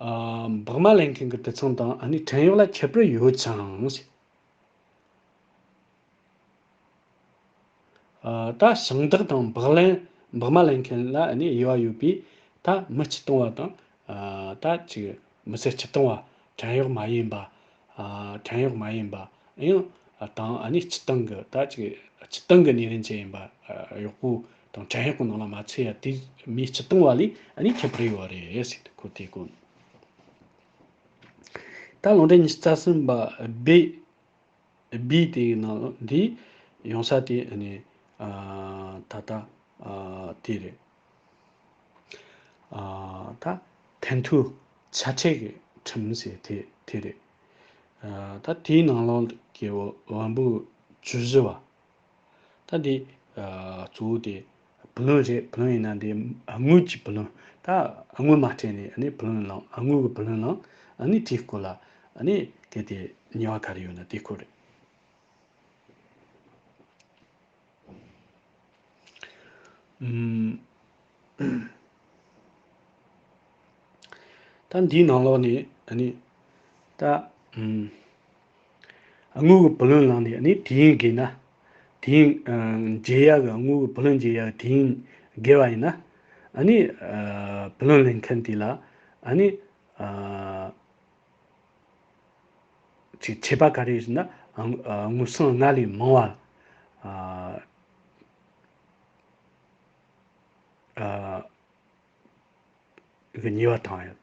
ཨ་སྦག་མ་ལེན་མཁན་གྱི་དུད་ཚང་དང་ཨ་ནི་བྲན་གཡོག་ལ་ཁྱད་པར་ཡོད་ཅིང་ཟེར། ཨ་ད་ཞིང་བདག་དང་སྦག་ལེན་སྦག་མ་ལེན་མཁན་ལ་ཨ་ནི་དབྱེ་བ་ཡོད་པས། ད་མི་སྤྱིར་བཏང་བ་དང་ཨ་ད་ཅིག་མི་སེར་སྤྱིར་བཏང་བ། བྲན་གཡོག་མ་ཡིན་པ། ཨ་བྲན་གཡོག་མ་ཡིན་པ་ཡང་དང་ཨ་ནི་སྤྱིར་བཏང་གི་ད་ཅིག་སྤྱིར་བཏང་གི་ནད་རིམས་ཅན་ཡིན་པ་གཡོག་པོ་དང་བྲན་གཡོག་གི་ནང་ལ་མ་ཚུད་ཡ་དེ་མིའི་སྤྱིར་བཏང་བ་ལས་ཨ་ནི་ཁྱད་པར་ཡོད་རེད་ཟེར་ཏེ་ཁོ་དེ་གོ། ད་ལུང་འདྲེན་ཉི་ཤུ་རྩ་གསུམ་པ་བི་བི་དེའི་ནང་འདི་ཡོང་ས་དེ་ཨ་ནི་ཨ་ད་ལྟ་ཨ་དེ་རེད། ཨ་ད་ཐན་ཐུའུ་ཆ་ཁྲལ་གྱི་ཁྲིམས་ཟེར་དེ་དེ་རེད། ཨ་ད་དེའི་ནང་ལོགས་ཀྱི་དབང་པོ་བཅུ་བཞི་བ། ད་འདི་ཨ་གཙོ་བོ་དེ་བུ་ལོན་རེད། བུ་ལོན་ཡིན་ན་འདི་དངུལ་གྱི་བུ་ལོན། ད་དངུལ་མ་སྤྲད་ནས་ཨ་ནི་བུ་ལོན་བླངས། དངུལ་གྱི་བུ་ལོན་བླངས། ཨ་ནི་དེའི་སྐོར་ལ་ཨ་ནི་གལ་ཏེ་ཉེས་པ་ག་རེ་ཡོད་ན་དེའི་སྐོར་རེད། ཨུམ། ད་འདིའི་ནང་ལོགས་ནས་ཨ་ནི་ད་ཨུམ། དངུལ་གྱི་བུ་ལོན་བླངས་ནས་ཨ་ནི་དུས་ཡུན་བརྒལ་ན། དུས་ཡུན་ཨ་འཇལ་ཡག་གི་དངུལ་གྱི་བུ་ལོན་འཇལ་ཡག་གི་དུས་ཡུན་བརྒལ་བ་ཡིན་ན། ཨ་ནི་ཨ་བུ་ལོན་ལེན་མཁན་དེ་ལ་ཨ་ནི་ཨ་ཅིག་ཆད་པ་ག་རེ་ཡོད་ཟེར་ན། ཨ་དངུལ་སྲང་ལྔ་ལས་མང་བ་ཨ་ ཨ་གི་ཉེས་པ་བཏང་ཡོད།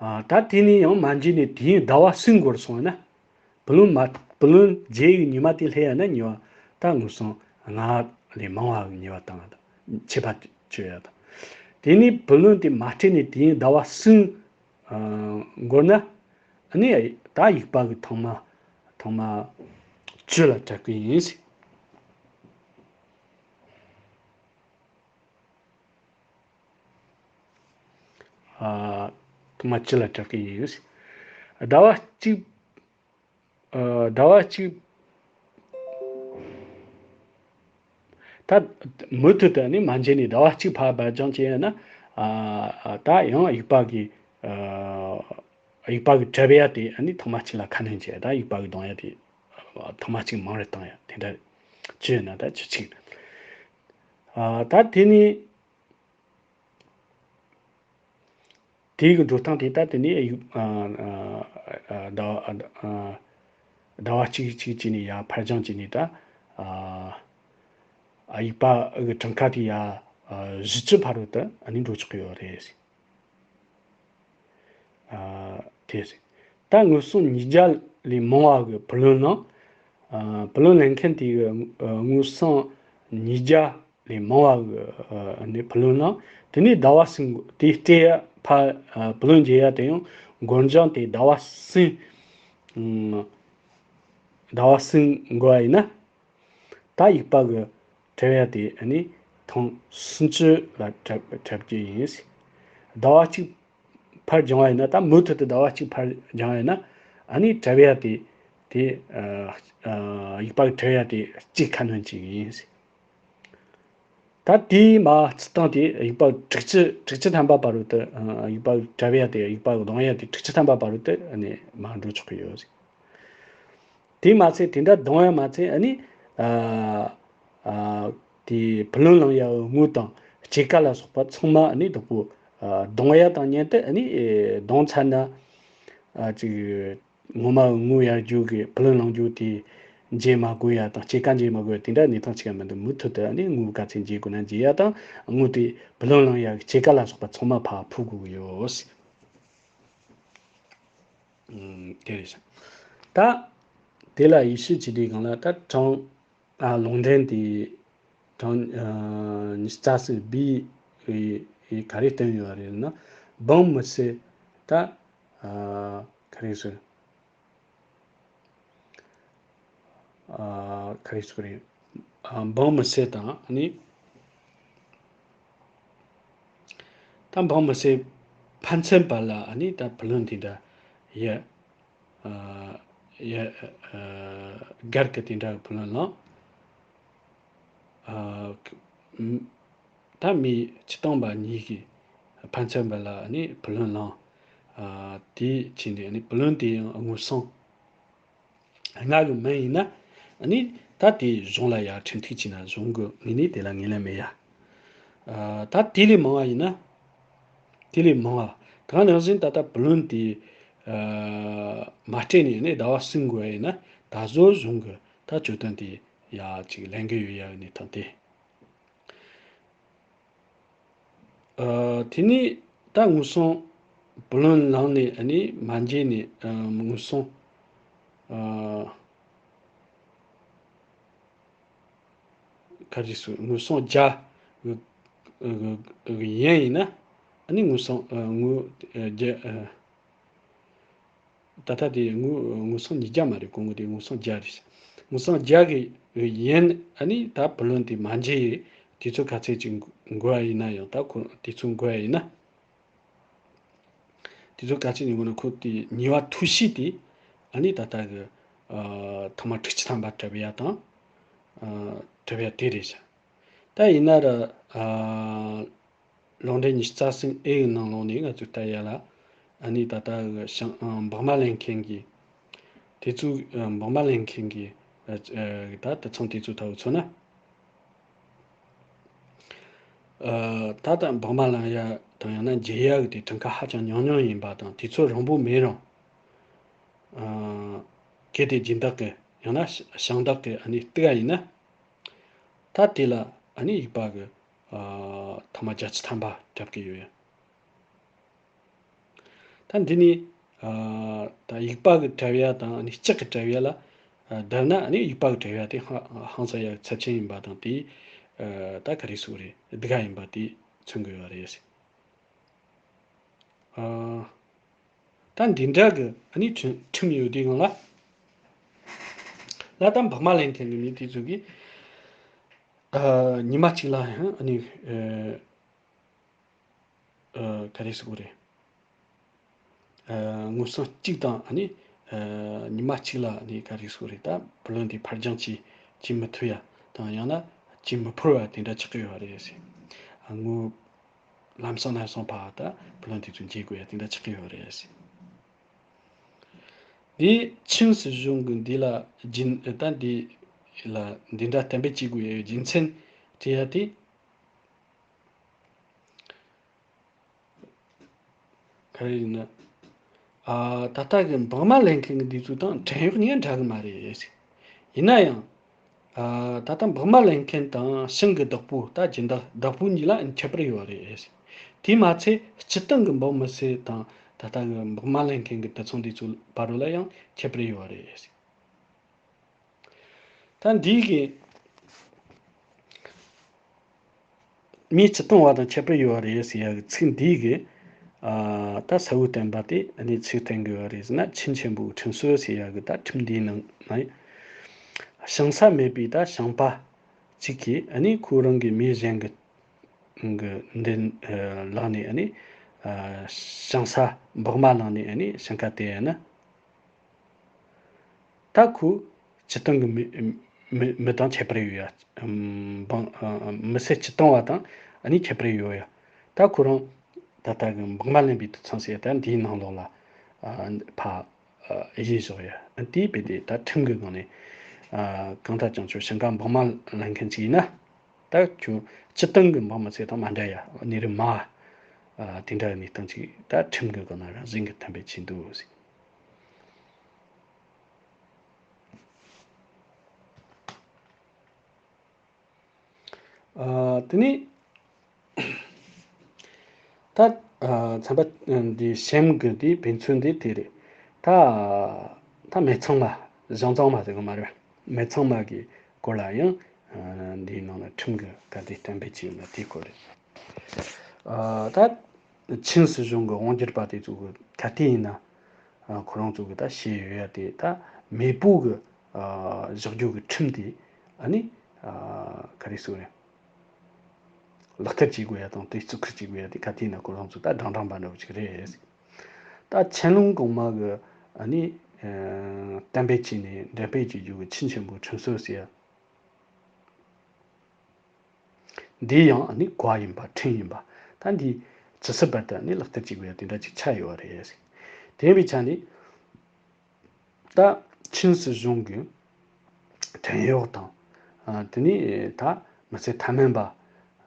ཨ་ད་དེ་ནས་ཡང་མ་འཇལ་ནས་དུས་ཡུན་ཟླ་བ་གསུམ་འགོར་སོང་བ་ན། བུ་ལོན་མ་བུ་ལོན་འཇལ་བའི་ཉི་མ་དེ་སླེབས་ཡ་ན་ཉེས་པ་ད་དངུལ་སྲང་ལྔ་ལས་མང་བ་གི་ཉེས་པ་བཏང་ཡ་དང་ཆད་པ་གཅོད་ཡ་དང་། དེ་ནས་བུ་ལོན་དེ་མ་སྤྲད་ནས་དུས་ཡུན་ཟླ་བ་གསུམ་ཨ་འགོར་ན། ཨ་ནི་ད་ཡིག་པ་གི་ཐེངས་མ་ཐེངས་མ་བཅུ་ལ་གྲབས་ཀྱི་ཡིན་ཟེར། ཨ་ཐེངས་མ་བཅུ་ལ་གྲབས་ཀྱི་ཡིན་ཟེར། ཟླ་བ་གཅིག་ཨ་ཟླ་བ་གཅིག་ད་མུ་མཐུད་དུ་ནི་མ་འཇལ་ནས་ཟླ་བ་གཅིག་ཕར་བར་སྦྱང་བྱས་ཡོད་ན། ཨ་ད་ཡང་ཡིག་པ་གི་ཨ་ཡིག་པ་གི་གྲབས་ཡ་དེ་ཨ་ནི་ཐེངས་མ་གཅིག་ལ་ཁ་སྣོན་བྱས། ད་ཡིག་པ་གི་གཏོང་ཡ་དེ་ཐེངས་མ་གཅིག་མང་རུ་བཏང་ཡ་དེ་འདྲ་བྱས་ཡོད་ན་ད་བཅུ་གཅིག་ཨ་ད་དེ་ནི། དེའི་གི་འགྲོ་སྟངས་དེ་ལྟར་དེ་ནས་ཡུ་ཨ་ཨ་ཨ་ཟླ་བ་ཨ་ཟླ་བ་གཅིག་གཅིག་བྱས་ནས་ཡར་ཕར་སྦྱང་བྱས་ནས་ད་ཨ་ཨ་ཡིག་པ་གི་གྲངས་ཀ་དེ་ཡར་ཨ་བཞི་བཅུ་བར་དུ་ད་ཨ་ནི་འགྲོ་ཆོག་གི་ཡོད་རེད། ཨ་དེ་ད་དངུལ་སྲང་ཉིས་བརྒྱ་ལས་མང་བ་གི་བུ་ལོན་ནང་ཨ་བུ་ལོན་ལེན་མཁན་དེ་གི་ཨ་དངུལ་སྲང་ཉིས་བརྒྱ་ལས་མང་བ་གི་ཨ་ནི་བུ་ལོན་ནང་དེ་ནས་ཟླ་བ་གསུམ་དེ་སྤྲད་ཡ་ཕ་ཨ་བུ་ལོན་འཇལ་ཡ་དེ་ཡང་འགོར་འགྱངས་དེ་ཟླ་བ་གསུམ་ཨ་ཟླ་བ་གསུམ་འགོར་བ་ཡིན་ན། ད་ཡིག་པ་གི་གྲབས་ཡ་དེ་ཨ་ནི་ཐེངས་སུམ་ཅུ་ལ་གྲབས་གྲབས་རྒྱུ་ཡིན། ཟླ་བ་གཅིག་ཕར་སྦྱང་བ་ཡིན་ན། ད་མུ་མཐུད་དུ་ཟླ་བ་གཅིག་ཕར་སྦྱང་བ་ཡིན་ན། ཨ་ནི་གྲབས་ཡ་དེ་དེ་ཨ་ཨ་ཡིག་པ་གི་གྲབས་ཡ་དེ་གཅིག་ཁ་སྣོན་བྱེད་ཀྱི་ཡིན། ད་དེའི་མ་ཚུལ་སྟངས་དེ་ཡིག་པ་དྲུག་ཅུ་དྲུག་ཅུ་ཐམ་པ་བར་དུ་ཨ་ཡིག་པ་གི་གྲབས་ཡ་དེ་ཡིག་པ་གི་གཏོང་ཡ་དེ་དྲུག་ཅུ་ཐམ་པ་བར་དུ་ཨ་ནི་མར་འགྲོ་ཆོག་གི་ཡོད། དེ་མ་ཚད་དེ་འདྲ་གཏོང་ཡ་མ་ཚད་ཨ་ནི་ཨ་ཨ་དེ་བུ་ལོན་བླངས་ཡ་དངུལ་དང་སྐྱེད་ཀ་ལ་སོགས་པ་ཚང་མ་ཨ་ནི་བདག་པོ་ཨ་གཏོང་ཡ་དང་མཉམ་དུ་ཨ་ནི་ཨེ་གཏོང་ཚར་ན་ཨ་ཅིག་ངོ་མ་དངུལ་གཡར་རྒྱུ་གི་བུ་ལོན་བླངས་རྒྱུ་དེ་འཇལ་མ་དགོས་ཡ་དང་སྐྱེད་ཀ་འཇལ་མ་དགོས་ཡ་དེ་འདྲ་གནས་སྟངས་ཅིག་ཡང་མི་འདུག་མུ་མཐུད་དུ་ཨ་ནི་དངུལ་ག་ཚད་འཇལ་དགོས་ན་འཇལ་ཡ་དང་དངུལ་དེ་བུ་ལོན་བླངས་ཡ་གི་སྐྱེད་ཀ་ལ་སོགས་པ་ཚང་མ་ཕར་ཕུལ་དགོས་ཀྱི་ཡོད། ཨུམ། དེ་རེད་ཤག་ད་དེ་ལ་ཡིད་ཆེས་བྱེད་དུས་སྒང་ལ་ད་གྲངས་ཨ་ལུང་འདྲེན་དེ་གྲངས་ཨ་ཉི་ཤུ་རྩ་གསུམ་བི་ཨེ་ཨེ་ག་རེ་བཏོན་ཡོད་རེད་ན། འབངས་མི་སེར་ད་ཨ་ག་རེ་ཟེར། ཨ་ག་རེ་ཟེར་རེད། ཨ་འབངས་མི་སེར་དང་ཨ་ནི། ད་འབངས་མི་སེར་ཕན་ཚུན་བར་ལ་ཨ་ནི་ད་བུ་ལོན་དེ་འདྲ་ཡ་ཨ་ཡ་ཨ་སྒེར་གྱི་དེ་འདྲ་བུ་ལོན་བླངས། ཨ་ད་མི་སྤྱི་བཏང་པ་གཉིས་ཀྱི་ཕན་ཚུན་བར་ལ་ཨ་ནི་བུ་ལོན་བླངས། ཨ་དེ་བྱས་ནས་ཨ་ནི་བུ་ལོན་དེ་ཡང་དངུལ་སྲང་ལྔ་གི་མིན་ཡིན་ན། ཨ་ནི་ད་དེ་གཞུང་ལ་ཡར་ཁྲིམས་ཐིག་བྱས་ན་གཞུང་གི་ངོས་ནས་དེ་ལ་ངོས་ལེན་མེད་ཡ། ཨ་ད་དེ་ལས་མང་བ་ཡིན་ན། དེ་ལས་མང་བ། ད་ག་ནང་བཞིན་ད་ལྟ་བུ་ལོན་དེ་ཨ་མ་སྤྲད་ནས་ནི་ཟླ་བ་གསུམ་འགོར་བ་ཡིན་ན། ད་གཟོད་གཞུང་གི་ད་གྱོད་དོན་དེ་ཡ་ཅིག་ལེན་གི་ཡོད་ཡ་གི་གནས་སྟངས་དེ། ཨ་དེ་ནས་ད་དངུལ་སྲང་བུ་ལོན་བླངས་ནས་ཨ་ནི་མ་འཇལ་ནས་ཨ་དངུལ་སྲང་ཨ་ག་རེ་ཟེར། དངུལ་སྲང་བརྒྱ་གི་ཡན་ཡིན་ན། ཨ་ནི་དངུལ་སྲང་ཨ་དངུལ་ཨ་བརྒྱ་ཨ། ད་ལྟ་དེ་དངུལ་དངུལ་སྲང་ཉིས་བརྒྱ་མ་རེད། གོང་གི་དེ་དངུལ་སྲང་བརྒྱ་རེད། དངུལ་སྲང་བརྒྱ་གི་ཡན་ཨ་ནི་ད་བུ་ལོན་དེ་མ་འཇལ་ཡི་དུས་ཚོད་ག་ཚད་ཅིག་འགོར་བ་ཡིན་ན་ཡང་། ད་ཁོ་དུས་ཚོད་འགོར་བ་ཡིན་ན། དུས་ཚོད་ག་ཚད་ཅིག་འགོར་ན་ཁོ་དེ་ཉེས་པ་ཐུག་ཤི་དེ་ཨ་ནི་ད་ལྟ་གི་ཨ་ཐེངས་མ་དྲུག་ཅུ་ཐམ་པ་གྲབས་ཡ་དང་ཨ་གྲབས་ཡ་དེ་རེད་ཤག་ད་ཡིན་ན་ར་ཨ་ལུང་འདྲེན་ཉི་ཤུ་རྩ་གསུམ་ཨེ་ཡི་ནང་ལོགས་ནས་ང་ཚོས་ལྟ་ཡ་ལ། ཨ་ནི་ད་ལྟ་གི་ཤང་ཨ་འབངས་མ་ལེན་མཁན་གྱི་དེ་ཚོ་ཨ་འབངས་མ་ལེན་མཁན་གྱི་ཨ་ཨ་ད་དུད་ཚང་དེ་ཚོ་ལྟ་བུ་མཚོན་ན། ཨ་ད་ལྟ་འབངས་མ་ལེན་ཡ་དང་ཡང་ན་འཇལ་ཡ་གི་དེ་གྲངས་ཀ་ཧ་ཅང་ཉུང་ཉུང་ཡིན་པ་དང་། དུས་ཚོད་རིང་པོ་མེད་རུང་། ཨ་གལ་ཏེ་སྦྱིན་བདག་གི་ཡང་ན་ཞང་བདག་གི་ཨ་ནི་གཏུག་ག་ཡིན་ན། ད་དེ་ལ་ཨ་ནི་ཡིག་པ་གི་ ཨ་ཐ་མ་བརྒྱད་ཅུ་ཐམ་པ་གྲབ་ཀྱི་ཡོད། ད་འདི་ནི་ཨ་ད་དབྱུག་པ་གི་གྲབ་ཡ་དང་ནི་ལྕགས་ཀྱི་གྲབ་ཡ་ལ་ཨ་བསྡུར་ན་ནི་དབྱུག་པ་གི་གྲབ་ཡ་དེ་ཧ་ཧང་སང་ཡ་ཚབས་ཆེན་ཡིན་པ་དང་དེ་ཨ་ད་ག་རེ་ཟེར་དགོས་རེད། སྡུག་ག་ཡིན་པ་དེ་མཚོན་དགོས་པ་རེད། ཨ་ད་འདི་འདྲ་གི་ཨ་ནི་ཁྲིམས་ཁྲིམས་ཡོད་དུས་སྒང་ལ་ལ་ད་འབག་མ་ལེན་མཁན་གྱི་མི་དེ་ཚོ་གིས་ཨ་ཉི་མ་གཅིག་ལ་ཡང་ཨ་ནི་ཨ་ཨ་ག་རེ་ཟེར་དགོས་རེད། ཨ་དངུལ་སྲང་གཅིག་དང་ཨ་ནི་ཨ་ཉི་མ་གཅིག་ལ་ཨ་ནི་ག་རེ་ཟེར་དགོས་རེད། ད་བུ་ལོན་དེ་ཕར་འགྱངས་བྱེད་བྱེད་མི་ཐུབ་ཡ་དང་ཡང་ན་བྱེད་མི་ཕོད་པ་དེ་འདྲ་ཆགས་ཀྱི་ཡོད་རེད་ཟེར། ཨ་དངུལ་ལམ་སང་ལམ་སང་ཕར་ད་བུ་ལོན་དེ་ཚོ་འཇལ་དགོས་ཡ་དེ་འདྲ་ཆགས་ཀྱི་ཡོད་རེད་ཟེར། འདི་ཆིན་སྲིད་གཞུང་གིས་འདི་ལ་རྒྱུན་ད་འདི་ལ་འདི་འདྲ་གཏན་འབེབས་བྱེད་དགོས་ཡ་རྒྱུ་མཚན་དེ་ཡ་དེ། ག་རེ་ཡིན་ན། ཨ་ད་ལྟ་གི་འབག་མ་ལེན་མཁན་གྱི་འདི་ཚོ་དང་བྲན་གཡོག་གཉིས་ཀ་འདྲ་གི་མ་རེད། ཡིན་ན་ཡང་ཨ་ད་ལྟ་འབག་མ་ལེན་མཁན་དང་ཞིང་གི་བདག་པོ་ད་སྦྱིན་བདག་བདག་པོ་གཉིས་ལ་ཁྱད་པར་ཡོད་རེད། དེས་མ་ཚད་སྤྱིར་བཏང་གི་འབག་མི་སེར་དང་ད་ལྟ་གི་འབག་མ་ལེན་མཁན་གྱི་དུད་ཚང་འདི་ཚོ་བར་ལ་ཡང་ཁྱད་པར་ཡོད་རེད། ད་འདི་གི་མིའི་སྤྱིར་བཏང་བ་དང་ཁྱད་པར་ཡོད་པ་རེད་ཟེར་ཡ་གི་ཚིག་འདི་གི་ཨ་ད་གསལ་བོ་བསྟན་པ་དེ་ཨ་ནི་ཚིག་བསྟན་དགོས་པ་རེད་ཟེར་ན། ཆིན་ཆེན་པོའི་ཁྲིམས་སྲོལ་ཟེར་ཡ་གི་ད་ཁྲིམས་འདིའི་ནང་ན་ཞིང་ས་མེད་པའི་ད་ཞིང་པ་གཅིག་གིས་ཨ་ནི་ཁོ་རང་གི་མི་གཞན་གྱི་གི་འདི་ལག་ནས་ཨ་ནི་ཨ་ཞིང་ས་འབག་མ་བླངས་ནས་ཨ་ནི་ཞིང་ཁ་དེ་ཡ་ན། ད་ཁོ་སྤྱིར་བཏང་གི་མི་མི་མི་དང་ཁྱད་པར་ཡོད་ཡ། འབངས་མི་སེར་སྤྱིར་བཏང་བ་དང་ཨ་ནི་ཁྱད་པར་ཡོད་ཡ། ད་ཁོ་རང་ད་ལྟ་གི་འབག་མ་ལེན་པའི་དུད་ཚང་ཟེར་ད་འདིའི་ནང་ལོགས་ལ་ཕར་གཞི་བཞག་ཡ། དེའི་བེད་དེ་ད་ཁྲིམས་ཀྱི་སྒང་ནས་གང་ལྟར་ཀྱང་ཁྱོད་ཞིང་ཁ་འབག་མ་ལེན་མཁན་ཅིག་ཡིན་ན། ད་ཁྱོད་སྤྱིར་བཏང་གི་འབངས་མི་སེར་དང་མ་འདྲ་ཡ། གནས་རི་མ་དེ་འདྲ་གནས་སྟངས་ཅིག་ད་ཁྲིམས་ཀྱི་སྒང་ནས་རང་བཞིན་གྱི་གཏན་འབེབས་བྱས་འདུག་ཟེར། ཨ་དེ་ནས་ད་ཨ་ཚན་པ་འདི་གཞན་གྱི་དེའི་དཔེ་མཚོན་འདི་དེ་རེད། ད་ད་མི་ཚང་མ་གཞུང་ཚང་མ་ཟེར་གི་མ་རེད། མི་ཚང་མ་གི་སྐོར་ལ་ཡང་ཨ་འདིའི་ནང་ལ་ཁྲིམས་ཀྱི་ག་དེ་གཏན་འབེབས་བྱས་ཡོད་ན་དེའི་སྐོར་རེད། ཨ་ད་ཆིན་སྲིད་གཞུང་གི་དབང་སྒྱུར་པ་དེ་ཚོ་གི་ག་དེ་ཡིན་ན། ཨ་ཁོ་རང་ཚོ་གི་ད་བཤད་ཡོད་ཡ་དེ་ད་མེས་པོ་གི་ཨ་བཞག་རྒྱུ་གི་ཁྲིམས་དེ་ཨ་ནི་ཨ་ག་རེ་ཟེར་རེད། ལག་བསྟར་བྱེད་དགོས་ཡ་དང་དེ་བརྩི་བཀུར་བྱེད་དགོས་ཡ་དེ་ག་དེ་ཡིན་ན་ཁོ་རང་ཚོ་ད་འདྲ་འདྲ་འབའ་འདྲ་བོ་ཅིག་རེད། ད་ཆན་ལུང་གོང་མ་གི་ཨ་ནི་ཨ་གཏན་འབེབས་བྱས་ནས་འགྲེམས་སྤེལ་བྱེད་རྒྱུ་གི་ཆིན་ཆེན་པོའི་ཁྲིམས་སྲོལ་ཟེར་ཡ། འདི་ཡང་ནི་བཀའ་ཡིན་པ་ཁྲིམས་ཡིན་པ། ད་འདི་ཇི་སྲིད་བར་དུ་ནི་ལག་བསྟར་བྱེད་དགོས་ཡ་དེ་འདྲ་ཅིག་ཆགས་ཡོད་རེད། དེ་ཡིན་པའི་ཆ་ནས་ད་ཆིན་སྲིད་གཞུང་གི་བྲན་གཡོག་དང་། ཨ་དེ་ནས་ད་མི་ཚེ་ཐ་མལ་པ་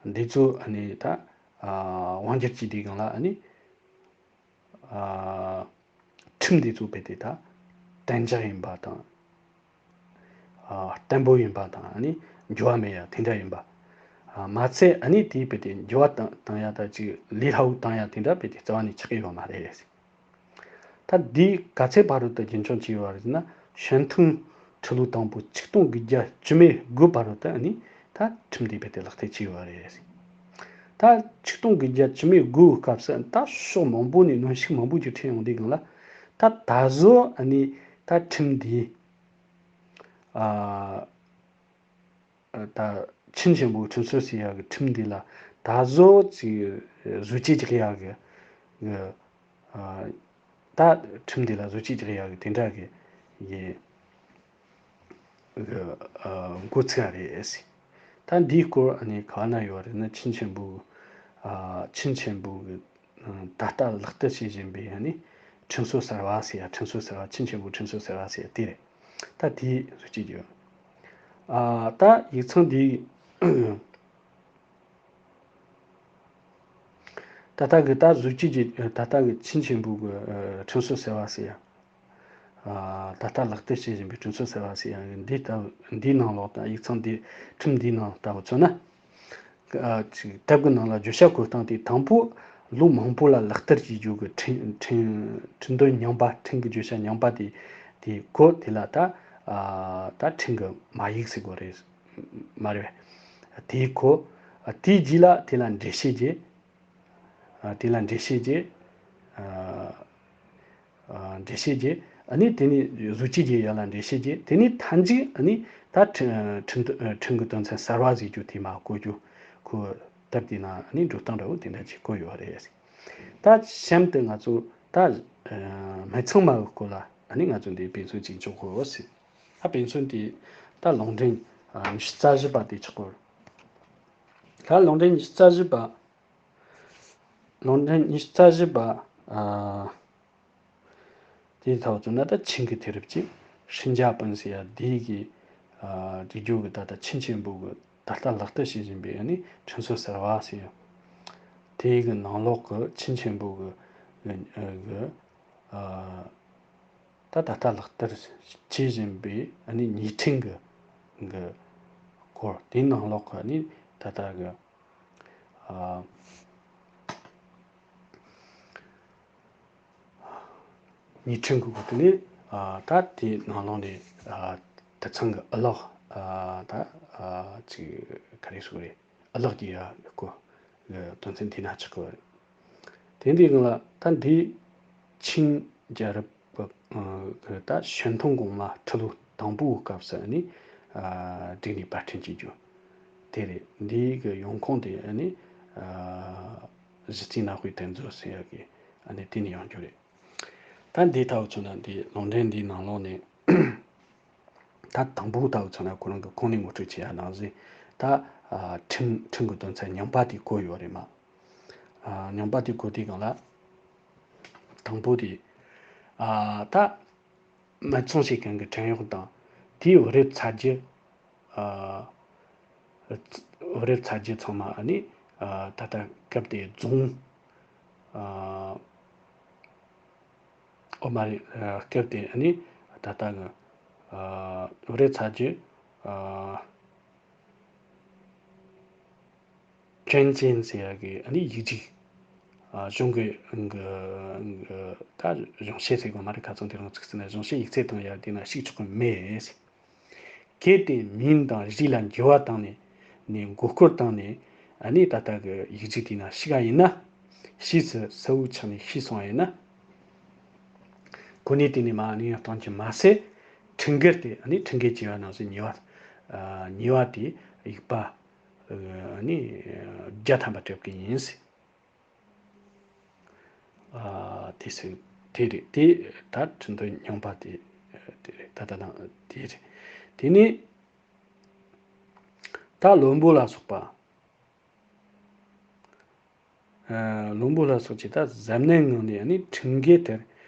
འདི་ཚོ་ནི་ད་ཨ་དབང་སྒྱུར་བྱེད་དུས་སྒང་ལ་ནི། ཨ་ཁྲིམས་འདི་ཚོ་རྦད་དེ་ད་གཏན་འཇགས་ཡིན་པ་དང་། ཨ་བརྟན་པོ་ཡིན་པ་དང་ཨ་ནི་འགྱུར་བ་མེད་ཡ་དེ་འདྲ་ཡིན་པ། ཨ་མ་ཚད་ཨ་ནི་དེའི་རྦད་དེ་འགྱུར་བ་བཏང་བཏང་ཡ་ད་ཅིག་ལས་སླ་བོ་བཏང་ཡ་དེ་འདྲ་རྦད་དེ་རྩ་བ་ནས་ཆགས་ཀྱི་ཡོད་མ་རེད། ད་འདི་ག་ཚད་བར་དུ་རྒྱུན་འཁྱོངས་བྱས་ཡོད་རེད་ཟེར་ན། ཤན་ཐུང་ཁྲི་ལོ་དང་པོ་ཆིག་སྟོང་དགུ་བརྒྱ་བཅུ་མེད་དགུ་བར་དུ་ནི་ད་ཁྲིམས་འདི་རྦད་དེ་ལག་བསྟར་བྱས་ཡོད་རེད། ད་ཆིག་སྟོང་དགུ་བརྒྱ་བཅུ་མེད་དགུ་སྐབས་སུ་ད་ཕྱོགས་མང་པོ་ནས་གནོན་ཤུགས་མང་པོ་ཅིག་འཕྲད་ཡོང་དུས་སྒང་ལ། ད་ད་གཟོད་ནི་ད་ཁྲིམས་འདི་ཨ། ད་ཆིན་ཆེན་པོའི་ཁྲིམས་སྲོལ་ཟེར་ཡག་གི་ཁྲིམས་འདི་ལ་ད་གཟོད་ཅིག་བཟོ་བཅོས་རྒྱག་ཡག་གི་གི་ཨ་ད་ཁྲིམས་འདི་ལ་བཟོ་བཅོས་རྒྱག་ཡག་གི་དེ་འདྲ་གི་ཡི་གི་ཨ་འགོ་ཚུགས་ཡ་རེད་ཟེར། ད་འདིའི་སྐོར་ཨ་ནི་ག་ན་ཡོད་རེད་ན། ཆིན་ཆེན་པོ་ཨ་ཆིན་ཆེན་པོ་གི་ད་ལྟ་ལག་བསྟར་བྱེད་བཞིན་པའི་ཨ་ནི་ཁྲིམས་སྲོལ་གསར་བ་ཟེར་ཡ། ཁྲིམས་སྲོལ་གསར་བ། ཆིན་ཆེན་པོའི་ཁྲིམས་སྲོལ་གསར་བ་ཟེར་ཡ་དེ་རེད། ད་དེའི་བཟོ་བཅོས་ཡོད། ཨ་ད་ཡིག་ཚང་འདི་ད་ལྟ་གི་ད་བཟོ་བཅོས་ཀྱི་ད་ལྟ་གི་ཆིན་ཆེན་པོ་གི་ཨ་ཁྲིམས་སྲོལ་གསར་བ་ཟེར་ཡ། ཨ་ད་ལྟ་ལག་བསྟར་བྱེད་བཞིན་པའི་ཁྲིམས་སྲོལ་གསར་བ་ཟེར་ཡ་འདི་ལྟ་བུ་འདིའི་ནང་ལོགས་དང་ཡིག་ཚང་འདི་ཁྲིམས་འདིའི་ནང་ལྟ་བུ་མཚོན་ན། ཨ་ཅིག་དེབ་ཀྱི་ནང་ལ་བརྗོད་བྱ་བཀོད་སྟངས་དེ། དང་པོ་ལོ་མང་པོ་ལ་ལག་བསྟར་བྱེད་རྒྱུ་གི་ཕྲེང་ཕྲེང་ཕྲེང་དོན་རྙིང་པ། ཕྲེང་གི་བརྗོད་བྱ་རྙིང་པ་དེ་དེ་གོ། དེ་ལ་ད་ཨ་ད་ཕྲེང་གི་མ་ཡིག་ཟེར་དགོས་རེད། མ་རེད་པས། དེ་གོ། ཨ་དེའི་རྗེས་ལ་དེ་ལ་འགྲེལ་བཤད་བྱེད། ཨ་དེ་ལ་འགྲེལ་བཤད་བྱེད། ཨ་ཨ་འགྲེལ་བཤད་བྱེད། ཨ་ནི་དེ་ནས་གཟུགས་ཅན་གྱི་ཡུལ་ལ་འགྲེལ་བཤད་བྱེད། དེ་ནས་མཐའ་མཇུག་ཨ་ནི་ད་ཕྲེང་ཕྲེང་ཕྲེང་གི་དོན་ཚན་གསར་བ་ཟེར་རྒྱུ་དེ་མར་བཀོད་རྒྱུ། ཁོ་དེབ་དེའི་ནང་ཨ་ནི་འགྲོ་སྟངས་འདྲ་བོ་དེ་འདྲ་ཅིག་བཀོད་ཡོད་རེད། ད་གཤམ་དུ་ང་ཚོ་ད་ཨ་སྨད་འཚོང་མ་གི་སྐོར་ལ་ཨ་ནི་ང་ཚོ་འདི་དཔེ་མཚོན་ཅིག་འཇོག་དགོས་ཟེར། ད་དཔེ་མཚོན་དེ་ད་ལུང་འདྲེན་ཨ་ཉི་ཤུ་རྩ་བཞི་པ་དེ་ཆགས་གོ། ད་ལུང་འདྲེན་ཉི་ཤུ་རྩ་བཞི་པ། ལུང་འདྲེན་ཉི་ཤུ་རྩ་བཞི་པ། ཨ་དེའི་ཐོག་ཏུ་ན་ད་ཆིང་གི་དུས་རབས་ཀྱི་ཧྲིན་ཅཱ་པན་ཟེར་ཡ་དེའི་གི་ཨ་སྒྲིག་རྒྱུ་གི་ད་ལྟ་ཆིང་ཆེན་པོ་གི་ད་ལྟ་ལག་བསྟར་བྱེད་བཞིན་པའི་ཨ་ནི་ཁྲིམས་སྲོལ་གསར་བ་ཟེར་ཡ། དེའི་གི་ནང་ལོགས་གི་ཆིང་ཆེན་པོ་གི་གི་ཨ་ད་ད་ལྟ་ལག་བསྟར་བྱེད་བཞིན་པའི་ཨ་ནི་ཉེས་ཁྲིམས་གི་གི་སྐོར། དེའི་ནང་ལོགས་གི་ཨ་ནི་ད་ལྟ་གི་ཨ་ཉེས་ཁྲིམས་ཀྱི་སྐོར་དེ་ནི་ཨ་ད་དེའི་ནང་ལོགས་ནས་ཨ་དེ་ཚང་གི་ཨ་ལགས་ཨ་ད་ཨ་ཅིག་ག་རེ་ཟེར་དགོས་རེད། ཨ་ལགས་ཀྱི་ཡ་སྐོར་དོན་ཚན་དེ་ན་ཆགས་ཀྱི་ཡོད་རེད། དེ་འདི་སྒང་ལ་ད་འདི་ཆིང་རྒྱལ་རབས་ཀྱི་ད་ཞོན་ཐང་གོང་མ་ཁྲི་ལོ་དང་པོའི་སྐབས་སུ་ནི་ཨ་བསྒྲིགས་ནས་པར་སྐྲུན་བྱེད་རྒྱུ་དེ་རེད། འདིའི་གི་ཡོང་ཁུངས་དེ་ནི་ཨ་གཞི་རྩའི་གནའ་དཔེ་དེབ་མཛོད་ཟེར་ཡ་གི་ཨ་ནི་དེ་ནས་ཡོང་རྒྱུ་རེད། ད་འདི་ལྟ་བུ་མཚོན་ན་འདི་ལུང་འདྲེན་འདིའི་ནང་ལོགས་ནས་ད་དང་པོ་ལྟ་བུ་མཚོན་ན་ཁོ་རང་གི་གོང་ནས་ངོ་སྤྲོད་བྱས་ཡ་ནང་བཞིན་ད་ཨ་ཁྲིམས་ཁྲིམས་ཀྱི་དོན་ཚན་རྙིང་པ་དེ་བཀོད་ཡོད་རེད་མ། ཨ་རྙིང་པ་དེ་བཀོད་དུས་སྒང་ལ་དང་པོ་དེ་ཨ་ད་སྨད་འཚོང་བྱེད་མཁན་གྱི་བྲན་གཡོག་དང་དེའི་བུ་རབས་ཚ་རྒྱུད། ཨ་བུ་རབས་ཚ་རྒྱུད་ཚང་མ་ཨ་ནི་ཨ་ད་ལྟ་སྐབས་དེ་རྫོང་ཨ་ཨོ་མ་རེད། ཨ་སྐབས་དེ་ཨ་ནི་ད་ལྟ་གི་ཨ་བུ་རབས་ཚ་རྒྱུད་ཨ་ཁྲེན་ཅིན་ཟེར་ཡ་གི་ཨ་ནི་ཡིག་རྒྱུགས་ཨ་གཞུང་གི་གི་གི་ད་གཞུང་བཤད་ཟེར་གོ་མ་རེད། ཁ་ཚང་དེ་རང་ཚིག་ཟེར་ན་གཞུང་བཤད་ཡིག་ཚད་དང་ཡ་དེ་ན་ཞུགས་ཆོག་གི་མེད། གལ་ཏེ་མིང་དང་རིགས་ལ་འགྱུར་བ་བཏང་ནས་ནས་མགོ་སྐོར་བཏང་ནས་ཨ་ནི་ད་ལྟ་གི་ཡིག་རྒྱུགས་དེ་ན་ཞུགས་པ་ཡིན་ན། ཕྱིས་སུ་གསལ་བོ་ཆགས་ནས་ཤེས་སོང་བ་ཡིན་ན། གོ་གནས་དེ་ནས་མར་གནས་དབྱུང་གཏོང་རྒྱུ་མ་ཟད། ཁྲིམས་འགལ་ཏེ་ཨ་ནི་ཁྲིམས་འགལ་བྱས་པ་ནང་བཞིན་ཉེས་པ་ཨ་ཉེས་པ་དེ་དབྱུག་པ་ཨ་ནི་བརྒྱ་ཐམ་པ་སྤྲད་གི་ཡིན་ཟེར། ཨ་དེ་ཟེར་དེ་རེད། དེ་ད་ཁྲིམས་དོན་རྙིང་པ་དེ་དེ་རེད། ད་ལྟ་དང་དེ་རེད། དེ་ནས་ད་བློན་པོ་ལ་སོགས་པ། ཨ་བློན་པོ་ལ་སོགས་ཀྱི་ད་གཟབ་ནན་ངང་ནས་ནི་ཁྲིམས་འགལ་དེར་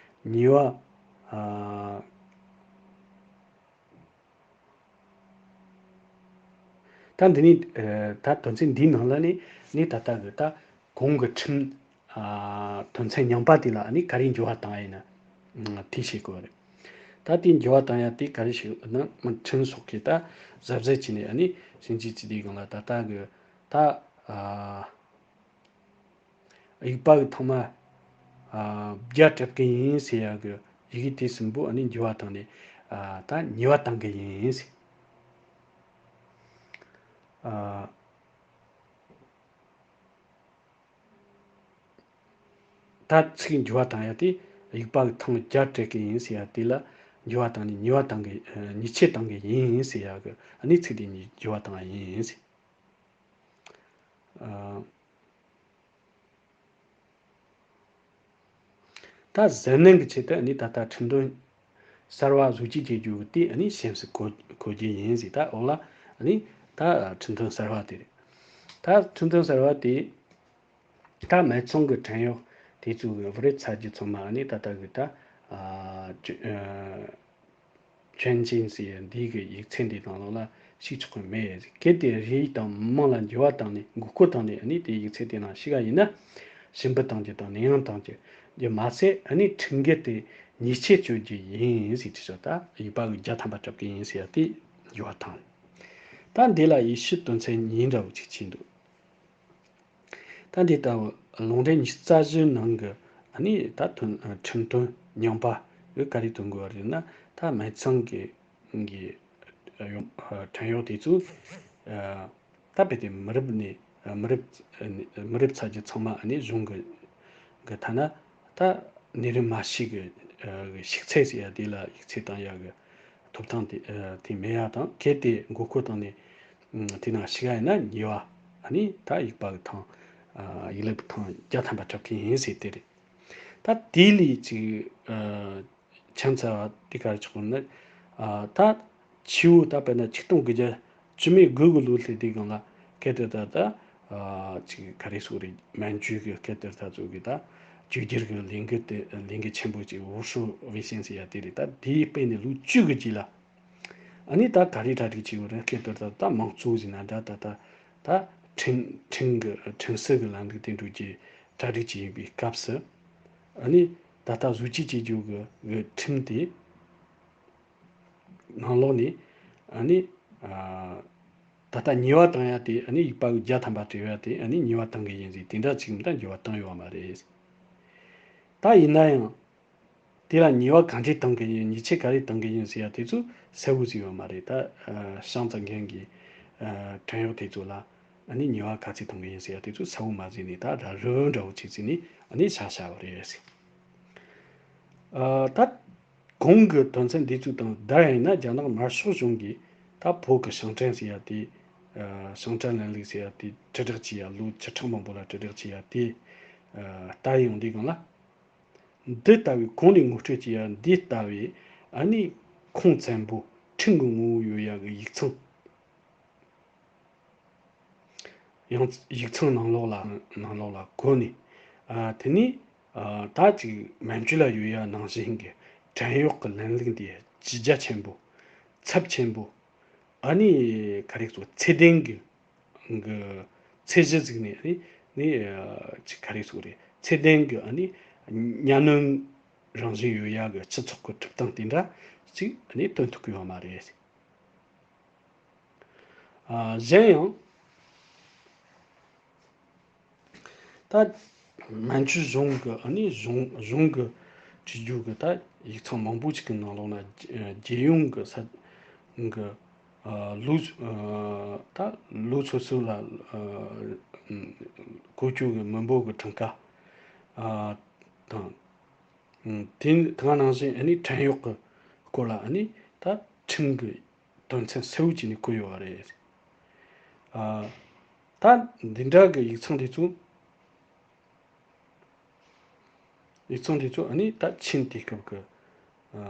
ཉེས་པ། ཨ་ད་འདི་ནི་ཨ་ད་དོན་ཚན་འདིའི་ནང་ལ་ནི་ནི་ད་ལྟ་གི་ད་གོང་གི་ཁྲིམས་ཨ་དོན་ཚན་རྙིང་པ་དེ་ལ་ནི་ག་རེ་འགྱུར་བ་བཏང་ཡ་ཡིན་ན་དེ་ཤེས་དགོས་རེད། ད་དེ་འགྱུར་བ་བཏང་ཡ་དེ་ག་རེ་ཞིག་ན་མི་ཁྲིམས་སོགས་ཀྱི་ད་གཟབ་གཟབ་བྱས་ནས་ནི་ཞིང་ཆེན་སྤྱི་བདེའི་སྒང་ལ་ད་ལྟ་གི་ད་ཨ། དབྱུག་པ་གི་ཐོག་མ་ཨ་བརྒྱ་སྤྲད་གི་ཡིན་ཟེར་ཡ་གི་ཡི་གེ་དེ་གསུམ་པོ་ཨ་ནི་འགྱུར་བ་བཏང་ནས་ཨ་ད་ཉེས་པ་བཏང་གི་ཡིན་ཟེར། ཨ་ད་ཚིག་འགྱུར་བ་བཏང་ཡ་དེ་དབྱུག་པ་གི་ཐང་བརྒྱ་སྤྲད་གི་ཡིན་ཟེར་ཡ་དེ་ལ་འགྱུར་བ་བཏང་ནས་ཉེས་པ་བཏང་གི་ཨ་ཉེས་ཆད་བཏང་གི་ཡིན་ཟེར་ཡ་གི་ཨ་ནི་ཚིག་དེ་གཉིས་འགྱུར་བ་བཏང་ཡ་ཡིན་ཟེར། ཨ། ད་གཟབ་ནན་གྱི་ཆེད་དུ་ནི་ད་ལྟ་ཁྲིམས་དོན་གསར་བ་བཟོ་བཅོས་བྱེད་རྒྱུ་དེ་ནི་གཤམ་སུ་གོ་གོ་རྒྱུ་ཡིན་ཟེར། ད་འོག་ལ་ནི་ད་ཁྲིམས་དོན་གསར་བ་དེ་རེད། ད་ཁྲིམས་དོན་གསར་བ་དེ་ད་སྨད་འཚོང་གི་བྲན་གཡོག་དེ་ཚོ་གི་བུ་རབས་ཚ་རྒྱུད་ཚང་མ་ནི་ད་ལྟ་གི་ད་ཨ་ཅོ་ཨ། ཅོན་ཅིན་ཟེར་ཡ་འདི་གི་ཡིག་ཚད་འདི་ནང་ལོགས་ལ་ཞུགས་ཆོག་གི་མེད། གལ་ཏེ་རིགས་དང་མིང་ལ་འགྱུར་བ་བཏང་ནས་མགོ་སྐོར་བཏང་ནས་ནི་དེ་ཡིག་ཚད་དེ་ནང་ཞུགས་པ་ཡིན་ན། ཞུམ་པ་བཏང་རྒྱུ་དང་ནད་ཡམས་བཏང་རྒྱུ་དེ་མ་ཟད་ཨ་ནི་ཁྲིམས་འགལ་ཏེ་ཉེས་ཆད་གཅོད་རྒྱུ་ཡིན་ཟེར་དུས་སུ་ད་དབྱུག་པ་གི་བརྒྱ་ཐམ་པ་སྤྲད་གི་ཡིན་ཟེར་ཡ་དེ་འགྱུར་བ་བཏང་། ད་འདི་ལ་ཡེ་ཤུ་དོན་ཚན་གཉིས་འདྲ་བོ་ཅིག་ཕྱིན་འདུག་ད་འདི་ལྟ་བུ་ལུང་འདྲེན་ཉི་ཤུ་རྩ་བཞི་ནང་གི་ཨ་ནི་ད་དོན་ཁྲིམས་དོན་རྙིང་པ་གི་ག་རེ་སྟོན་དགོས་པ་རེད་ན། ད་སྨད་ཚང་གི་གི་ཡོ་བྲན་གཡོག་དེ་ཚོ་ད་རྦད་དེ་མི་རབས་ནས་མི་རབས་མི་རབས་ཚ་རྒྱུད་ཚང་མ་ཨ་ནི་གཞུང་གི་གི་ཐ་ན་ད་ནད་རིམས་མ་ཤེས་གི་གི་ཤིག་ཚད་ཟེར་ཡ་དེ་ལ་ཡིག་ཚད་བཏང་ཡ་གི་ཐོབ་ཐང་དེ་དེ་མེད་ཡ་དང་། གལ་ཏེ་མགོ་སྐོར་བཏང་ནས་དེ་ནང་ཤི་ཡ་ཡིན་ན་ཉེས་པ་ཨ་ནི་ད་ཡིག་པ་གི་ཐང་ཡིག་ལེགས་པའི་ཐང་བརྒྱ་ཐམ་པ་འཁྲབ་མཁན་ཡིན་ཟེར་དེ་རེད། ད་དེ་ལས་ཅིག་ཆང་ཚ་བ་དེ་ག་རེ་ཆགས་ན། ད་ཆུ་བོ་ད་དཔེར་ན་ཆིག་སྟོང་དགུ་བརྒྱ་བཅུ་མེད་དགུ་གི་ལོ་སླེབས་དུས་སྒང་ལ་སྐད་དེ་ད་ད་ཅིག་ག་རེ་ཟེར་རེད། མན་ཇུ་གི་སྐད་དེ་ད་ཚོ་གི་ད་བཅོས་བསྒྱུར་གི་ལས་འགུལ་དེ་ལས་འགུལ་ཆེན་པོ་ཅིག་ཝུ་ཧྲུའུ་ཝེ་ཤིན་ཟེར་ཡ་དེ་རེད། ད་དེའི་སྤེལ་ནས་ལོ་བཅུ་གི་རྗེས་ལ་ཨ་ནི་ད་ག་རེ་གྲ་སྒྲིག་བྱས་ཡོད་རེད། སྐད་དེ་ད་ད་དམངས་གཙོ་ཟེར་ན་འདྲ། ད་ད་ད་ཁྲིམས་ཁྲིམས་གི་ཁྲིམས་སྲིད་གི་ལམ་ལུགས་དེ་འགྲོ་རྒྱུའི་གྲ་སྒྲིག་བྱས་ཡིན་པའི་སྐབས་སུ་ཨ་ནི་ད་ལྟ་བཟོ་བཅོས་བྱེད་རྒྱུ་གི་གི་ཁྲིམས་དེ་ནང་ལོགས་ནས་ཨ་ནི་ད་ལྟ་ཉེས་པ་བཏང་ཡ་དེ་ཨ་ནི་ཡིག་པ་གི་བརྒྱ་ཐམ་པ་བྲི་བ་དེ་ཨ་ནི་ཉེས་པ་བཏང་གི་ཡིན་ཟེར་དེ་འདྲ་ཅིག་མི་ད་འགྱུར་བ་བཏང་ཡོད་པ་མ་རེད། ད་ཡིན་ན་ཡང་དེ་ལ་ཉེས་པ་ག་འདྲས་བཏང་གི་ཡིན། ཉེས་ཆད་ག་རེ་བཏང་གི་ཡིན་ཟེར་ཡ་དེ་ཚོ་གསལ་བོ་ཟིག་ཡོད་མ་རེད། ད་ཤང་ཙ་འགན་གི་བྲན་གཡོག་དེ་ཚོ་ལ་ཨ་ནི་ཉེས་པ་ག་ཚད་བཏང་གི་ཡིན་ཟེར་ཡ་དེ་ཚོ་གསལ་བོ་མ་ཟིག་ནས་ད་ར་རི་བོ་འདྲ་བོ་ཅིག་ཟིག་ནས་ཨ་ནི་ཤ་ཤ་བ་རེད་ཟེར། ཨ་ད་གོང་གི་དོན་ཚན་འདི་ཚོ་དང་བསྡུར་ཡིན་ན་རྒྱ་ནག་དམར་ཤོག་གཞུང་གིས་ད་བོད་ཀྱི་ཞིང་བྲན་ཟེར་ཡ་དེ། ཨ་ཞིང་བྲན་ལམ་ལུགས་ཟེར་ཡ་དེ་དྲིལ་བསྒྲགས་བྱས་ཡ་ལོ་བཅུ་ཕྲག་མང་པོ་ལ་དྲིལ་བསྒྲགས་བྱས་ཡ་དེ་ཨ་ལྟ་ཡོང་དུས་སྒང་ལ། འདི་ལྟ་བུའི་གོང་ནས་ངོ་སྤྲོད་བྱས་ཡ་འདི་ལྟ་བུའི་ཨ་ནི་ཁུངས་བཙན་པོ་ཁྲིམས་ཀྱི་ངོ་བོ་ཡོད་ཡ་གི་ཡིག་ཚང་། ཡང་ཡིག་ཚང་ནང་ལོགས་ལ་ནང་ལོགས་ལ་གོ་ནས། ཨ་དེ་ནས་ཨ་ད་ཅིག་མན་ཇུ་ལ་ཡོད་ཡ་ནང་བཞིན་གྱི་བྲན་གཡོག་གི་ལམ་ལུགས་འདི་ཇི་རྒྱ་ཆེན་པོ། ཚབས་ཆེན་པོ། ཨ་ནི་ག་རེ་ཟེར། ཚད་ལྡན་གྱི་གི་ཚད་གཞི་བཙུགས་ནས་ཨ་ནི་ནི་ཨ་ཅིག་ག་རེ་ཟེར་རེད། ཚད་ལྡན་གྱི་ཨ་ནི་གཉའ་གནོན་རང་བཞིན་ཡོད་ཡ་གི་སྤྱི་ཚོགས་ཀྱི་གྲུབ་སྟངས་དེ་འདྲ་ཅིག་ཨ་ནི་སྟོན་ཐུབ་ཀྱི་ཡོད་མ་རེད། ཨ་གཞན་ཡང་ད་མན་ཇུ་གཞུང་གི་ཨ་ནི་གཞུང་གཞུང་གི་བྲིས་རྒྱུ་གི་ད་ཡིག་ཚང་མང་པོ་ཅིག་གི་ནང་ལོགས་ན་རྒྱལ་ཡོངས་གི་ས་གི་ཨ་ལོ་ཨ་ད་ལོ་སོ་སོ་ལ་ཨ་ཨ་བཀོལ་སྤྱོད་གི་མི་འབོར་གི་གྲངས་ཀ་ཨ་དང་། ཨ་དེ་དེ་ག་ནང་བཞིན་ཨ་ནི་བྲན་གཡོག་གི་སྐོར་ལ་ཨ་ནི་ད་ཁྲིམས་ཀྱི་དོན་ཚན་གསལ་བོ་བྱས་ནས་བཀོད་ཡོད་པ་རེད། ཨ་ད་འདི་འདྲ་གི་ཡིག་ཚང་དེ་ཚོ། ཡིག་ཚང་དེ་ཚོ་ཨ་ནི་ད་ཆིན་དུས་སྐབས་ཀྱི་ཨ་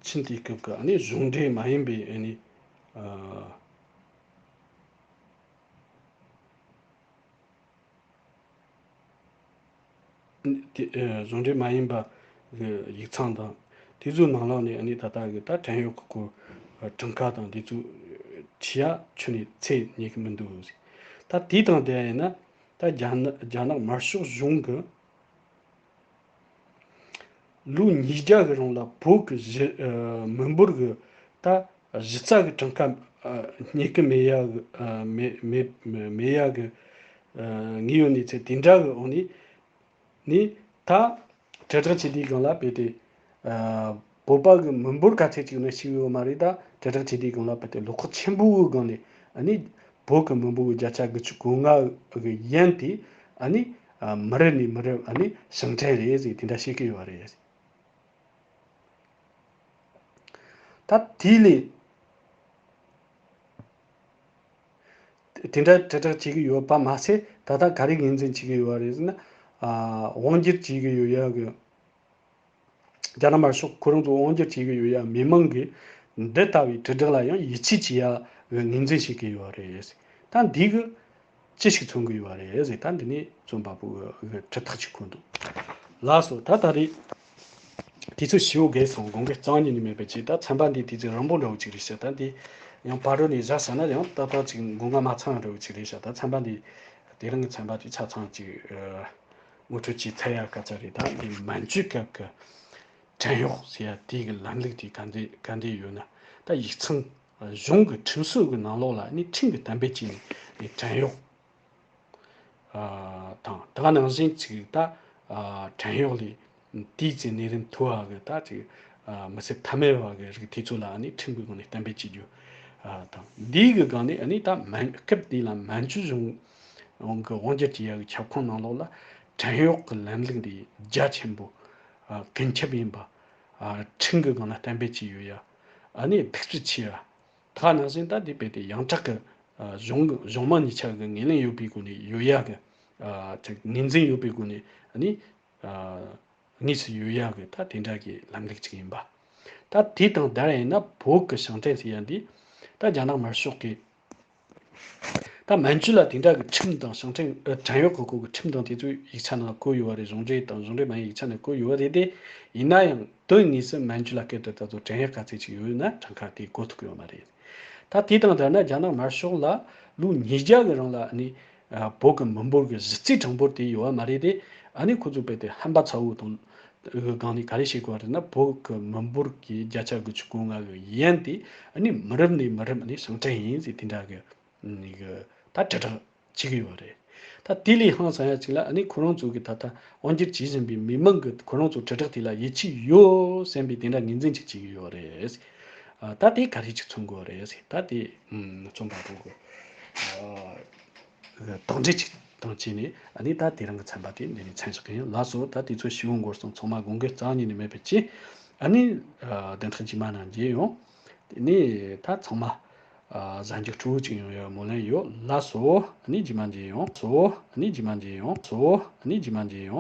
ཆིན་དུས་སྐབས་ཀྱི་ཨ་ནི་གཞུང་འབྲེལ་མ་ཡིན་པའི་ཨ་ནི་ཨ། དེ་ཨ་གཞུང་འབྲེལ་མ་ཡིན་པ་གི་ཡིག་ཚང་དང་། དེ་ཚོའི་ནང་ལོགས་ནས་ཨ་ནི་ད་ལྟ་གི་ད་བྲན་གཡོག་གི་སྐོར་གྲངས་ཀ་དང་དེ་ཚོ་ཕྱེ་ཡ་ཁྱོན་ནས་ཚད་རྙེད་ཀྱི་མི་འདུག་ཟེར། ད་དེ་དང་དེ་ཡིན་ན་ད་རྒྱ་ནག་རྒྱ་ནག་དམར་ཤོག་གཞུང་གི་ལོ་ཉིས་བརྒྱ་གི་རིང་ལ་བོད་ཀྱི་གཞི་ཨ་མི་འབོར་གྱི་ད་གཞི་རྩ་གི་གྲངས་ཀ་ཨ་རྙེད་ཀྱི་མེད་ཡ་གི་ཨ་མེད་མེད་མེད་ཡ་གི་ཨ་དངོས་ཡོད་གནས་ཚུལ་དེ་འདྲ་གི་འོག་ནས་ནས་ད་དྲིལ་བསྒྲགས་བྱེད་དུས་སྒང་ལ་རྦད་དེ་ཨ་བོད་པ་གི་མི་འབོར་ག་ཚད་ཅིག་ནས་ཤི་ཡོད་མ་རེད། ད་དྲིལ་བསྒྲགས་བྱེད་དུས་སྒང་ལ་རྦད་དེ་བློ་ཁོག་ཆེན་པོའི་སྒང་ནས་ཨ་ནི་བོད་ཀྱི་མི་འབོར་གྱི་བརྒྱ་ཆ་དགུ་བཅུ་གོ་ལྔ་གི་ཡན་དེ་ཨ་ནི་ཨ་མི་རབས་ནས་མི་རབས་ཨ་ནི་ཞིང་བྲན་རེད་ཟེར་དེ་འདྲ་བཤད་ཀྱི་ཡོད་རེད། ད་དེ་ལས་དེ་འདྲ་དྲིལ་བསྒྲགས་བྱེད་ཀྱི་ཡོད་པ་མ་ཟད། ད་ལྟ་ག་རེ་ངོས་འཛིན་བྱེད་ཀྱི་ཡོད་རེད་ཟེར་ན། ཨ་དབང་སྒྱུར་བྱེད་ཀྱི་ཡོད་ཡ་གི་རྒྱ་ནག་དམར་ཤོག་ཁོ་རང་ཚོ་དབང་སྒྱུར་བྱེད་ཀྱི་ཡོད་ཡ་མི་མང་གིས་འདི་ལྟ་བུའི་དྲིལ་བསྒྲགས་ལ་ཡང་ཡིད་ཆེས་བྱེད་ཡ་གི་ངོས་འཛིན་བྱེད་ཀྱི་ཡོད་རེད། ད་འདི་གི་ཅི་ཞིག་མཚོན་གྱི་ཡོད་རེད་ཟེར། ད་འདི་ནས་རྩོམ་པ་པོ་གི་གི་དྲི་ཐག་ཅིག་འཁོར་འདུག་ལགས་སོ། ད་ད་རེས་དུས་ཚོད་ཞེ་པོ་འགོར་སོང་། དགོངས་འགལ་རྩ་བ་ཉིད་ནས་མེད་པ་ཅིག་ད་ཚན་པ་འདི་དུས་ཚོད་རིང་པོ་འདྲ་བོ་ཅིག་རེད་ཤག་ད་འདི་ཡང་ཕ་རོལ་ནས་བཞག་ཟེར་ན་ཡང་ཏག་ཏག་ཅིག་མགོ་རྔ་མ་ཚང་འདྲ་བོ་ཅིག་རེད་ཤག་ད་ཚན་པ་འདི་དེ་རིང་གི་ཚན་པ་དེ་ཆ་ཚང་ཅིག་ཨ་ངོ་སྤྲོད་བྱས་ཚར་ཡ་སྐད་ཆ་རེད། ད་འདི་མན་ཇུའི་སྐབས་ཀྱི་བྲན་གཡོག་ཟེར་ཡ་དེ་གི་ལམ་ལུགས་དེ་ག་འདྲ་ག་འདྲ་ཡོད་ན། ད་ཡིག་ཚང་ གཞུང་གི་ཁྲིམས་སྲོལ་གྱི་ནང་ལོགས་ལ་ནི་ཁྲིམས་ཀྱི་གཏན་འབེབས་བྱས་ནས་བྲན་གཡོག་དང་དེ་ག་ནང་བཞིན་ཅིག་ད་བྲན་གཡོག་ལས་དེའི་ཚེ་ནད་རིམས་མཐོ་བ་གི་ད་ཅིག་མི་ཚེ་ཐ་མལ་བ་གི་རིགས་དེ་ཚོ་ལ་ནི་ཁྲིམས་ཀྱི་སྒོ་ནས་གཏན་འབེབས་བྱེད་རྒྱུ་དང་འདིའི་གི་སྒང་ནས་ནི་ད་སྐབས་དེ་ལ་མན་ཇུ་གཞུང་གི་དབང་སྒྱུར་གྱི་ཡ་གི་ཁྱབ་ཁོངས་ནང་ལོགས་ལ་བྲན་གཡོག་གི་ལམ་ལུགས་འདི་རྒྱ་ཆེན་པོ་ཀུན་ཁྱབ་ཡིན་པ། ཁྲིམས་ཀྱི་སྒང་ལ་གཏན་འབེབས་བྱས་ཡོད་ཡ། ཨ་ནི་གདུག་རྩུབ་ཆེ་ཡ། ད་ནང་བཞིན་ད་འདི་རྦད་དེ་ཡང་དག་གི་གཞུང་གཞུང་མང་གཉིས་ཆ་གི་ངོས་ལེན་ཡོད་པའི་སྒོ་ནས་ཡོད་ཡ་གི་ངོས་འཛིན་ཡོད་པའི་སྒོ་ནས་ཨ་ནི་དངོས་སུ་ཡོད་ཡ་གི་ད་དེ་འདྲ་གི་ལམ་ལུགས་ཅིག་ཡིན་པ། ད་དེ་དང་བསྡུར་ཡིན་ན་བོད་ཀྱི་ཞིང་བྲན་ཟེར་ཡ་འདི་ད་རྒྱ་ནག་དམར་ཤོག་གི་ད་མན་ཇུ་ལ་དེ་འདྲ་གི་ཁྲིམས་དང་ཞིང་བྲན་ཨ་བྲན་གཡོག་གི་སྐོར་གྱི་ཁྲིམས་དང་དེ་ཚོའི་ཡིག་ཆ་ནང་བཀོད་ཡོད་པ་རེད། གཞུང་འབྲེལ་དང་གཞུང་འབྲེལ་མ་ཡིན་ཡིག་ཆ་ནང་བཀོད་ཡོད་པ་རེད་དེ། ཡིན་ན་ཡང་དོན་དངོས་སུ་མན་ཇུ་ལ་སྐད་དུ་ད་དུང་བྲན་གཡོག་ག་ཚད་ཅིག་ཡོད་ན་གྲངས་ཀ་དེ་གོ་ཐུབ་ཀྱི་ཡོད་མ་རེད། ད་དེ་དང་བསྡུར་ན་རྒྱ་ནག་དམར་ཤོག་ལ་ལོ་ཉིས་བརྒྱ་གི་རིང་ལ་ཨ་ནི་ཨ་བོད་ཀྱི་མི་འབོར་གྱི་གཞི་རྩའི་གྲངས་འབོར་དེ་ཡོད་པ་མ་རེད་དེ། ཨ་ནི་ཁོ་ཚོ་རྦད་དེ་ཧམ་པ་ཚ་བོ་དང་སྒང་ནས་ག་རེ་བཤད་དགོས་པ་རེད་ན། བོད་ཀྱི་མི་འབོར་གྱི་བརྒྱ་ཆ་དགུ་བཅུ་གོ་ལྔ་གི་ཡན་དེ་ཨ་ནི་མི་རབས་ནས་མི་རབས་ཨ་ནི་ཞིང་བྲན་ཡིན་ཟེར་དེ་འདྲ་གི་ནི་གི་ད་དྲིལ་བསྒྲགས་བྱེད་ཀྱི་ཡོད་རེད། ད་དེ་ལས་ཧང་སང་ཡ་ཅིག་ལ་ཨ་ནི་ཁོ་རང་ཚོ་གི་ད་ལྟ་དབང་སྒྱུར་བྱེད་བཞིན་པའི་མི་མང་གི་ཁོ་རང་ཚོ་དྲིལ་བསྒྲགས་དེ་ལ་ཡིད་ཆེས་ཡོད་བསམ་པའི་དེ་འདྲ་ངོས་འཛིན་ཅིག་བྱེད་ཀྱི་ཡོད་རེད། ཨ་ད་དེ་ག་རེ་ཅིག་མཚོན་དགོས་རེད། ད་དེ་ཨམ་རྩོམ་པ་པོ་གི་ཨ་དོགས་འདྲི་ཅིག་དང་བཅས་ནས་ཨ་ནི་ད་དེ་རིང་གི་ཚན་པ་དེ་འདི་ནས་མཚམས་བཞག་གི་ཡིན། ལགས་སོ། ད་དེ་ཚོ་ཞུ་འོང་སྐོར་སོང་ཚང་མ་དགོངས་འགལ་རྩ་བ་ཉིད་ནས་མེད་པའི་ཆེད་ཨ་ནི་ཨ་བདེན་ཐག་ཇི་མ་ན་མཇལ་ཡོང་། དེ་ནས་ད་ཚང་མ་ཨ་གཟའ་མཇུག་སྤྲོ་བོ་ཅིག་ཡོང་ཡ་སྨོན་ལམ་ཡོད། ལགས་སོ། ཨ་ནི་རྗེས་མ་མཇལ་ཡོང་། སོ། ཨ་ནི་རྗེས་མ་མཇལ་ཡོང་། སོ། ཨ་ནི་རྗེས་མ་མཇལ་ཡོང་།